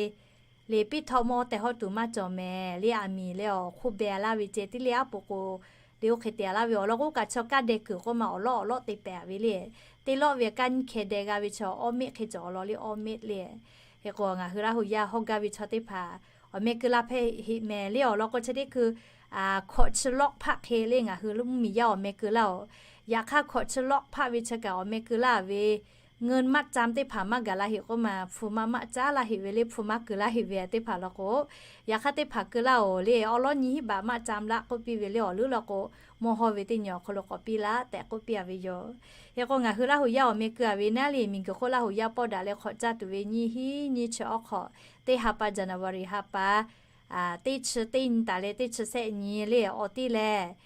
le, piˇ htawˆ mawˇ tehˬ hawˇ tuˬ maˇ cawˬ mehˍ le. Aˬ miˍ leh awˬ hk'oˆ beh a laˇ ve ceh tiˉ le aˉ po k'o le oˇ hk'e te a laˇ ve awˬ lawn k'o, kaꞈ chaw kaˇ deh kuiˬ k'oˆ ma awˬ lawˉ awˬ lawˉ te pehˍ ve le. Teˇ lawˆ ve kaˇ nyiˇ hkeh deh g'a ve chaw awˇ meˆ hk'e cawˬ awˬ lawn le awˇ meˆ le. Hk'e k'o, ngaˬ hui Laˇ hu yaˇ hawˇ gaˇ ve chaw teˇ hpaˍ awˬ meh keu la hpehꞈ heˆ mehˍ le awˬ lawn k'o, chi teˇ hkui hkawꞈ chi lawˆ hpaˆ hk'e le ngaˬ hui mvuhˇmiˬ yaˇ awˬ meh keu laˇ oˬ. Yaꞈ hk'aˇ hkawꞈ chi lawˆ hpaˆ ve chi kaꞈ awˬ meh keu laˇ ve เงินมัดจำ teˇ hpaˍ maˇ gaˬ laˇ heˆ k'oˆ ma, hpu ma maˆ caˉ laˇ heˆ ve le, hpu maˇ keu laˇ heˆ ve teˇ hpaˍ law k'o, yaꞈ hk'aˇ teˇ hpaˍ keu laˇ oˬ le, awˉ lawˉ nyiˇ hiˉ baꞈ maˆ cam laˇ k'oˆ piˇ ve le awˬ leuˉ law k'o, mawˇ hawˇ ve teˇ nyi awˬ hk'aw lo k'awꞈ piˇ laˇ tehꞈ k'oˆ piˇ a ve yoˬ. Hk'e k'o, ngaˬ hui Laˇ hu yaˇ awˬ meh keu a ve naˉ le, miˬguiˬ hk'oˆ Laˇ hu yaˇ pawˆ daꞈ leh hk'awꞈ caˇ tuˬ ve nyiˇ hiˉ nyiˇ chi awˉ hk'awꞈ, teˇ ha pa January ha pa, teˇ chi teˇ nyi taˍ leh teˇ chi sehˆ nyi le awˬ tiˉ lehˬ,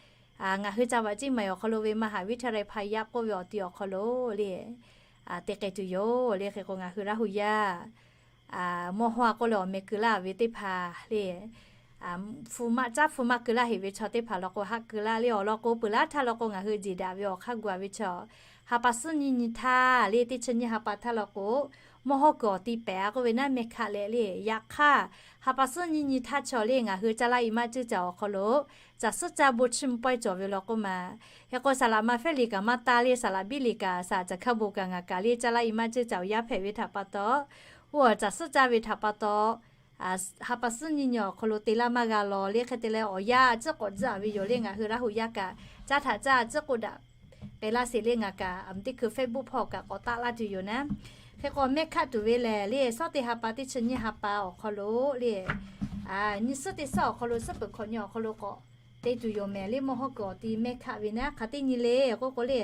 ngaˬ hui ca vaꞈ Ciˇ maˬ awˬ hk'aw lo ve มหาวิทยาลัยพายัพ k'oˆ ve awˬ ti awˬ hk'aw lo le, te k'ai tuˬ yoˬ le. Hk'e k'o ngaˬ hui Laˇ hu yaˇ mawˇ hawˇ a k'oˆ leh awˬ meh keu laˇ ve teˇ hpaˍ le, hpu maˇ caˉ hpu maˇ keu laˇ heꞈ ve chaw teˇ hpaˍ law k'o haˆ keu laˇ le. Awˬ lawn k'o peuˬ laˇ htaˇ law k'o ngaˬ hui jeˬ daꞈ ve awˬ hk'aˇ gu a ve chaw, ha pa suhˉ nyiˇ nyi htaˇ le, teˇ chi nyiˇ ha pa htaˇ law k'o, mawˇ hawˇ kuiˬ awˬ ti pehꞈ a k'oˆ ve naˉ meh hkaˆ leh le. Yaꞈ hk'aˇ, ha pa suhˉ nyiˇ nyi htaˇ chaw le ngaˬ hui caˇ laˇ i maˇ ceuˇ caˬ awˬ hk'aw lo, caˬ suhˉ caˇ bon chiˇ mvuh pawehˇ cawˬ ve law k'oˆ ma. Hk'e k'o saˍ laꞈ ma fehˉ liꞈ kaꞈ maˇ taˇ le, saˍ laꞈ biˇ liꞈ kaꞈ saˍ laꞈ caˬ hkaˇ bon kaꞈ ngaˬ kaꞈ le caˇ laˇ i maˇ ceuˇ caˬ awˬ yaˇ hpehꞈ ve htaꞈ pa taw, oˇ caˬ suhˉ caˇ ve htaꞈ pa taw, ha pa suhˉ nyiˇ nyi awˬ hk'aw lo te laˇ maˇ g'a law le. Hk'e te leh awˬ yaˇ a ciˉ k'awꞈ tcuhˉ a ve yoˬ le. Ngaˬ hui Laˇ hu yaˇ kaꞈ caˇ htaꞈ caˇ a ciˉ k'oˆ daꞈ k'ai laˇ sheˍ le. Ngaˬ kaꞈ a ma teˇ hkui Facebook hpawˇ kaꞈ k'awꞈ taˆ laˇ tuˬ yoˬ naˉ. Hk'e k'o meh hkaˆ tuˬ ve lehˬ le, shawˉ teˇ ha pa teˇ chi nyiˇ ha pa awˬ hk'aw lo le, nyi suhˉ teˇ suhˉ awˬ hk'aw lo suhˉ peuˬ hkawꞈ nyi awˬ hk'aw lo k'awꞈ te tuˬ yoˬ mehˍ le. Mawˇ hawˇ kuiˬ awˬ ti meh hkaˆ ve naˉ hk'aˬ teˇ nyi le k'oˆ k'o le,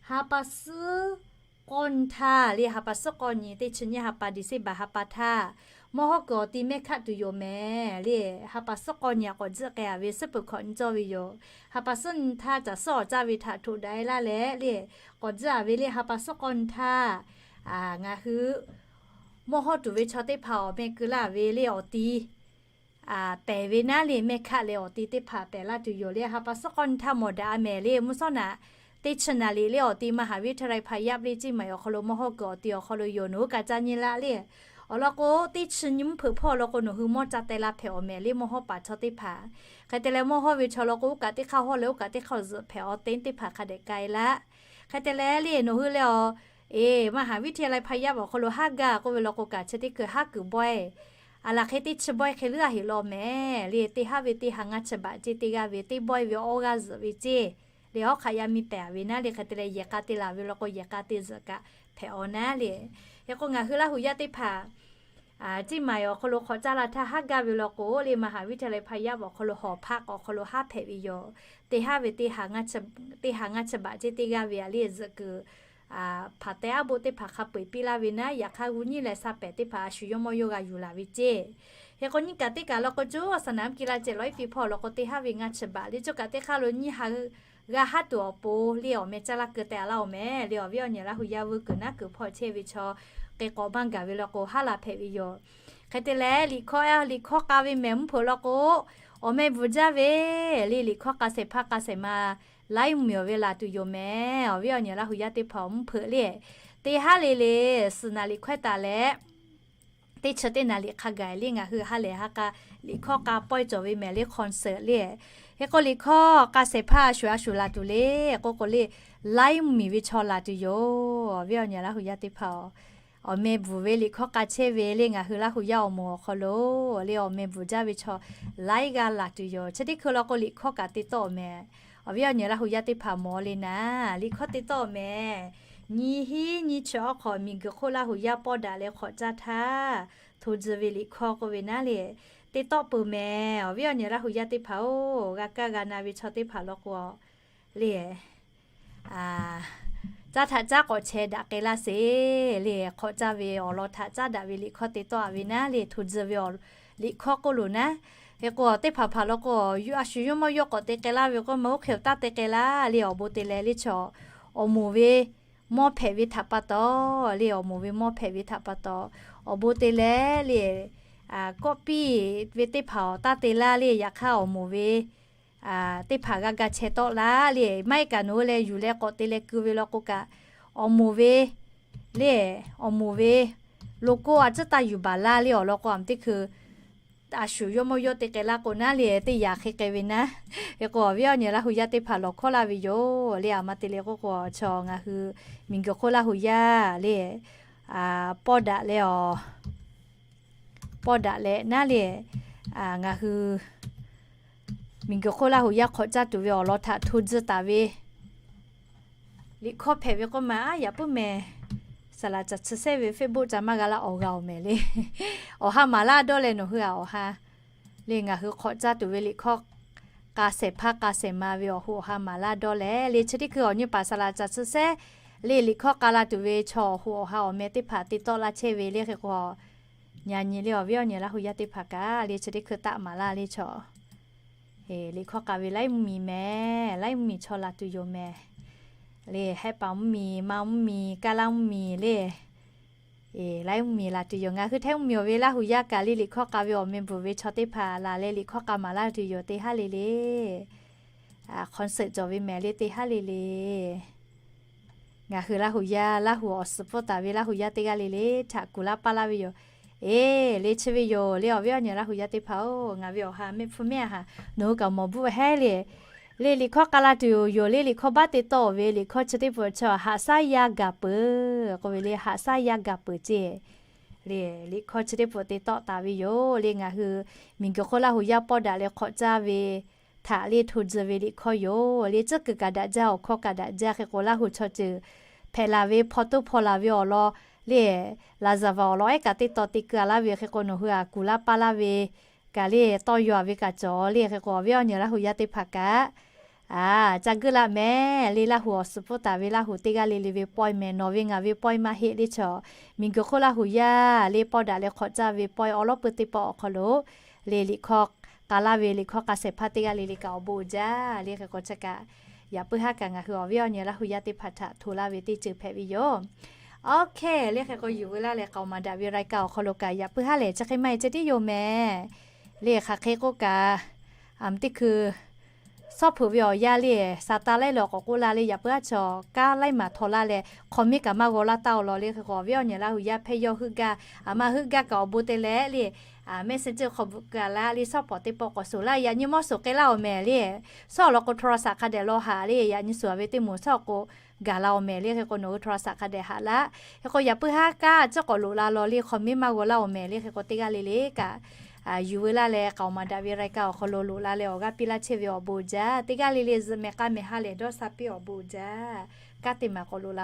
ha pa suhˉ k'awˇ nyi htaˇ le, ha pa suhˉ k'awˇ nyi teˇ chi nyiˇ ha pa December ha pa htaˇ, mawˇ hawˇ kuiˬ awˬ ti meh hkaˆ tuˬ yoˬ mehˍ le. Ha pa suhˉ k'awˇ nyi a k'awꞈ tcuhˉ k'ai a ve suhˉ peuˬ hkawꞈ nyi cawˇ ve yoˬ. Ha pa suhˉ nyi htaˇ caˬ suhˉ awˬ caˇ ve htaꞈ htoꞈ daꞈ e laˇ leh le, k'awꞈ tcuhˉ a ve le. Ha pa suhˉ k'awˇ nyi htaˇ ngaˬ hui mawˇ hawˇ tuˬ ve chaw teˇ hpaˍ awˬ meh keu laˇ ve le awˬ ti pehˬ ve naˉ le, meh hkaˆ leh awˬ ti teˇ hpaˍ pehˬ laˇ tuˬ yoˬ le. Ha pa suhˉ k'awˇ nyi htaˇ mawˬ daꞈ a mehˍ le. Mvuhˇ shawˉ naꞈ teˇ chi naˍ liꞈ le awˬ ti มหาวิทยาลัยพายัพ le Ciˇ maˬ awˬ hk'aw lo mawˇ hawˇ kuiˬ awˬ ti awˬ hk'aw lo yoˬ. Nawˬ hui kaꞈ ca nyi laˇ le. Awˬ lawn k'o teˇ chi nyi mvuhˇ hpeuꞈ hpawˇ law k'o nawˬ hui mawˇ ca teh la hpehꞈ awˬ mehˍ le. Mawˇ hawˇ paˍ chaw teˇ hpaˍ hk'e te leh mawˇ hawˇ ve chaw law k'o oˇ kaꞈ teˇ hk'aˇ hawˇ leh oˇ kaꞈ teˇ hk'aˇ zuhꞈ hpehꞈ awˬ te teˇ hpaˍ hk'a dehꞈ k'ai laˇ. Hk'e te leh le nawˬ hui leh awˬ มหาวิทยาลัยพายัพ awˬ hk'aw lo haˉ gaˇ k'oˆ ve law k'o kaꞈ chi teˇ hkui haˉ kuiˬ bawehˇ a laˬ hk'e teˇ chi bawehˇ hk'e leuˉ a heꞈ law mehˍ le. Teˇ haˉ ve teˇ ha ngaˇ chi baꞈ ceˇ teˇ g'aˇ ve teˇ bawehˇ ve awˇ g'aˇ zuhꞈ ve ceˇ le. Awˉ hk'aꞈ yaˇ miˇ pehˍ ve naˉ le. Hk'e te leh yehˬ k'a te laˬ ve law k'o yehˬ k'a te zuhꞈ kaꞈ hpehꞈ awˬ naˉ le. Hk'e k'o ngaˬ hui Laˇ hu yaˇ teˇ hpaˍ Ciˇ maˬ awˬ hk'aw lo hk'awꞈ caˇ la htaˇ haˉ gaˇ ve law k'o le มหาวิทยาลัยพายัพ awˬ hk'aw lo hawˬ hpaˆ k'awꞈ hk'aw lo haˉ hpehꞈ ve yoˬ. Teˇ haˉ ve teˇ ha ngaˇ chi baꞈ ceˇ teˇ g'aˇ ve a le zuhꞈ kuiˬ hpaˍ teh aˉ boˆ teˇ hpaˍ hk'a peu eˬ piˇ laˇ ve naˉ. Yaꞈ hk'aˇ g'uˇ nyiˇ leh sha pehˍ teˇ hpaˍ a shu yawˇ mawˇ yawˇ g'a yuˬ laˬ ve ceˇ. Hk'e k'o nyiˇ kaꞈ teˇ kaꞈ law k'o cuˇ a saˍ naˍ mvuhˇ ki la ceh lawˬ iˉ piˇ hpawˇ law k'o teˇ haˉ ve ngaˇ chi baꞈ le. Cuˇ kaꞈ teˇ hk'aˇ lo nyiˇ ha g'a haˉ tuˬ awˬ pon le awˬ meh caˇ laˇ keu teh a laˇ awˬ mehˍ le. Awˬ viˉ awˬ nyi Laˇ hu yaˇ vuiˇ kuiˬ naˉ kuiˬ hpawˇ chehˇ ve chaw k'e k'awꞈ maˇ gaˬ ve law k'o haˉ la hpehꞈ ve yoˬ. Hk'e te leh liꞈ hkawˇ liꞈ hkawˇ k'a ve mehˍ mvuhˇ hpeuꞈ law k'o awˬ meh bvuhˬ jaˇ ve le. Liꞈ hkawˇ k'ai shehˍ hpaˇ k'ai shehˍ ma laiˉ mvuhˇmiˬ awˬ ve laˬ tuˬ yoˬ mehˍ. Awˬ viˉ awˬ nyi Laˇ hu yaˇ teˇ hpaˍ awˬ mvuhˇ hpeuꞈ le teˇ haˉ le le suhˍ naˍ liꞈ hkawehˇ taˍ leh teˇ chi teˇ naˍ liꞈ hk'a gaˬ le ngaˬ hui ha lehˬ ha k'a liꞈ hkawˇ k'a pawehˇ cawˬ ve mehˍ le concert le. Hk'e k'o liꞈ hkawˇ k'a shehˍ hpaˇ a shuˍ a shuˍ laˬ tuˬ le k'oˆ k'o le laiˉ mvuhˇmiˬ ve chaw laˬ tuˬ yoˬ. Awˬ viˉ awˬ nyi Laˇ hu yaˇ teˇ hpaˍ awˬ meh bvuhˬ ve liꞈ hkawˇ k'a chehˇ ve le ngaˬ hui Laˇ hu yaˇ awˬ moˍ awˬ hk'aw lo le awˬ meh bvuhˬ jaˇ ve chaw laiˉ g'aˇ laˬ tuˬ yoˬ. Chi teˇ hkui law k'o liꞈ hkawˇ kaꞈ te tawˆ mehˍ. Awˬ viˉ awˬ nyi Laˇ hu yaˇ teˇ hpaˍ mawˬ le naˉ liꞈ hkawˇ te tawˆ mehˍ. Nyi hiˉ nyi chi awˬ hk'awꞈ miˬguiˬ hk'oˆ Laˇ hu yaˇ pawˇ daꞈ leh hk'awꞈ caˇ htaˇ, hto tcuh ve liꞈ hkawˇ k'oˆ ve naˉ le te tawˆ peuˬ mehˍ. Awˬ viˉ awˬ nyi Laˇ hu yaˇ teˇ hpaˍ oˬ, g'a kaˇ g'a na ve chaw teˇ hpaˍ law k'o le caˇ htaꞈ caˉ k'awꞈ chehˇ daꞈ k'ai laˇ sheˍ le. Hk'awꞈ caˇ ve awˬ lawn htaꞈ caˉ daꞈ ve liꞈ hkawˇ te tawˆ a ve naˉ le hto tcuh ve liꞈ hkawˇ k'oˆ loˬ naˉ. Hk'e k'o teˇ hpaˍ hpaˍ law k'o a shu yawˇ mawˇ yawˇ k'awꞈ te k'ai laˇ ve k'o ma oˇ hk'e awˬ taˇ te k'ai laˇ le awˬ bon te leh le chaw awˬ moˍ ve mawˇ hpehꞈ ve htaꞈ pa taw le awˬ moˍ ve mawˇ hpehꞈ ve htaꞈ pa taw awˬ bon te leh le kawˆ piˇ ve teˇ hpaˍ awˬ taˇ te laˇ le. Yaꞈ hk'aˇ awˬ moˍ ve teˇ hpaˍ g'a ga chehˇ tawˆ laˇ le. Maˇ heˆ kaꞈ nawˬ hui leh yuˬ leh k'awꞈ te leh keu ve law k'o kaꞈ awˬ moˍ ve le awˬ moˍ ve logo a ciˉ taˇ yuˬ baˬ laˇ le. Awˬ lawn k'o a ma teˇ hkui a shu yawˇ mawˇ yawˇ te k'ai laˇ k'o naˉ le teˇ yanˇ hk'e k'ai ve naˉ. Hk'e k'o awˬ viˉ awˬ nyi Laˇ hu yaˇ teˇ hpaˍ lawˬ hkawˇ laˇ ve yoˬ le. A ma te leh k'oˆ k'o chaw ngaˬ hui miˬguiˬ hk'oˆ Laˇ hu yaˇ le pawˇ daꞈ leh awˬ pawˇ daꞈ leh naˉ le ngaˬ hui miˬguiˬ hk'oˆ Laˇ hu yaˇ hk'awꞈ caˇ tuˬ ve awˬ lawn htaꞈ hto tcuh taˍ ve liꞈ hkawˇ hpehꞈ ve k'oˆ ma a yaꞈ puiˉ mehˍ. Saˍ laꞈ caˬ chi sehˉ ve Facebook ca maˇ g'a laˇ awˬ g'a awˬ mehˍ le. Awˬ ha maˍ laˇ dawˇ leh nawˬ hui a awˬ ha le ngaˬ hui hk'awꞈ caˇ tuˬ ve liꞈ hkawˇ k'a shehˍ hpaˇ k'a shehˍ ma ve awˬ hoꞈ awˬ ha maˍ laˇ dawˇ leh le chi teˇ hkui awˬ nyi paˍ saˍ laꞈ caˬ chi sehˉ le liꞈ hkawˇ k'a la tuˬ ve chaw awˬ hoꞈ awˬ ha awˬ meh teˇ hpaˍ te tawˆ laˇ chehˇ ve le. Hk'e k'o nyi nyi le awˬ viˉ awˬ nyi Laˇ hu yaˇ teˇ hpaˍ kaꞈ le chi teˇ hkui taˆ maˍ laˇ le chaw Liꞈ hkawˇ k'a ve laiˉ mvuhˇmiˬ mehˍ, laiˉ mvuhˇmiˬ chaw la tuˬ yoˬ mehˍ. Le, Hehˆ paˍ mvuhˇmiˬ, Ma mvuhˇmiˬ, Kaˇ laˇ mvuhˇmiˬ le. Laiˉ mvuhˇmiˬ la tuˬ yoˬ. Ngaˬ hui Htehˉ mvuhˇmiˬ awˬ ve Laˇ huˍ yaˇ kaꞈ le liꞈ hkawˇ k'a ve awˬ meh bvuhˬ ve chaw teˇ hpaˍ laˬ leh liꞈ hkawˇ k'a maˍ laˇ tuˬ yoˬ teˇ haˉ le le. Concert cawˬ ve mehˍ le teˇ haˉ le le. Ngaˬ hui Laˇ huˍ yaˇ, Laˇ huˍ awˬ suhˍ pfuhˇ taˍ ve Laˇ huˍ yaˇ teˇ g'aˇ le le htaꞈ kuˬ laˇ paˇ laˇ ve yoˬ. Eˬ, le chi ve yoˬ le awˬ viˉ awˬ nyi Laˇ huˍ yaˇ teˇ hpaˍ-oˬ, ngaˬ ve awˬ ha mehˆ hpfuhˇ mehˆ a ha, nawˬ hui kaꞈ mawˬ bvuhˆ hehˉ le. Le liꞈ hkawˇ k'a la tuˬ yoˬ le, liꞈ hkawˇ baˆ te tawˆ ve liꞈ hkawˇ chi teˇ peuˬ chaw haꞈ shaˉ yaˇ gaˬ peuˬ k'oˆ ve le, haꞈ shaˉ yaˇ gaˬ peuˬ ceˇ. Le liꞈ hkawˇ chi teˇ peuˬ te tawˆ taˍ ve yoˬ le. Ngaˬ hui miˬguiˬ hk'oˆ Laˇ huˍ yaˇ pawˇ daꞈ leh hk'awꞈ caˇ ve htaꞈ le hto tcuh ve liꞈ hkawˇ yoˬ le. Tcuhˉ kuiˬ kaꞈ daꞈ jaˇ, awˬ hkawˇ kaꞈ daꞈ jaˇ hk'e k'o, Laˇ huˍ chaw ceuˬ hpehꞈ laˬ ve hpaw toˇ hpaw laˬ ve awˬ lawn le, laˍzaˍvaˍ awˬ lawn ehˉ kaꞈ teˇ taw te keu a laˇ ve hk'e k'o, nawˬ hui a kuˬ laˇ paˇ laˇ ve kaꞈ le tawˇ yaw a ve kaꞈ cawˬ le hk'e k'o, awˬ viˉ awˬ nyi Laˇ huˍ yaˇ teˇ hpaˍ kaꞈ a, ca guˇ laˇ mehˍ le. Laˇ huˍ awˬ suhˍ pfuhˇ taˍ ve Laˇ huˍ teˇ g'aˇ le le ve pawehˇ mehˍ, nawˬ ve ngaˬ ve pawehˇ maˇ heˆ le chaw. Miˬguiˬ hk'oˆ Laˇ huˍ yaˇ le pawˇ daꞈ leh hk'awꞈ caˇ ve pawehˇ awˉ lawˉ peuˇ teˇ pawˆ awˬ hk'aw lo le liꞈ hkawˇ k'a laˇ ve liꞈ hkawˇ k'a shehˍ hpaˇ teˇ g'aˇ le le kaꞈ awˬ bon uiˍ jaˇ le hk'e k'o, chi kaꞈ yaꞈ puiˉ haˉ kaꞈ ngaˬ hui awˬ viˉ awˬ nyi Laˇ huˍ yaˇ teˇ hpaˍ htaꞈ hto laˇ ve teˇ ceuˬ hpehꞈ ve yoˬ. Oˇ hk'e le hk'e k'o, yuˬ veu laˇ leh k'aoˍ maˍ daꞈ ve รายการ awˬ hk'aw lo kaꞈ yaꞈ puiˉ haˉ lehˬ chi hk'e maˇ heˆ ceh tiˉ yoˬ mehˍ. Le hk'aˬ hk'e k'oˆ kaꞈ, a, teˇ hkui shawˉ hpeuꞈ ve awˬ yanˇ le, Saˍtanˍ laiˉ leh awˬ k'awꞈ k'oˆ la le, yaꞈ puiˉ haˉ chaw kanˉ laiˉ maˬ htaw laˇ leh hk'aw miˉ kaꞈ maˇ g'aw laˇ taˇ-oˬ law le hk'e k'o, awˬ viˉ awˬ nyi Laˇ huˍ yaˇ hpehˇ yawˇ heuˆ gaˇ, a, maˇ heuˆ gaˇ kaꞈ awˬ bon te leh le, a, messenger hk'aw bvuhꞈ kaꞈ la le, shawˉ pawˍ teˇ pawˆ k'awꞈ suˍ laˇ, yaꞈ nyi mawˇ suˍ k'ai laˇ-oˬ mehˍ le. Shawˉ awˬ lawn k'o โทรศัพท์ hk'a dehꞈ law haꞈ le, yaꞈ nyi suˍ ve teˇ moˍ shawˉ awˬ k'o gaˬ la-oˬ mehˍ le hk'e k'o, nawˬ hui โทรศัพท์ hk'a dehꞈ haꞈ laˇ. Hk'e k'o yaꞈ puiˉ haˉ kanˉ cawˇ k'awꞈ loꞈ la law le, hk'aw miˉ maˇ g'aw laˇ-oˬ mehˍ le hk'e k'o, teˇ g'aˇ le le kaꞈ yuˬ veu laˇ leh k'aoˍ maˍ daꞈ ve รายการ awˬ hk'aw lo loꞈ la leh awˬ g'aˇ piˇ laˇ chehˇ ve awˬ bon uiˍ jaˇ. Teˇ g'aˇ le le zuhꞈ mehˍ k'a mehˍ ha lehˬ dawˇ sha piˇ awˬ bon uiˍ jaˇ. Kanˉ te maˍ k'awꞈ loꞈ la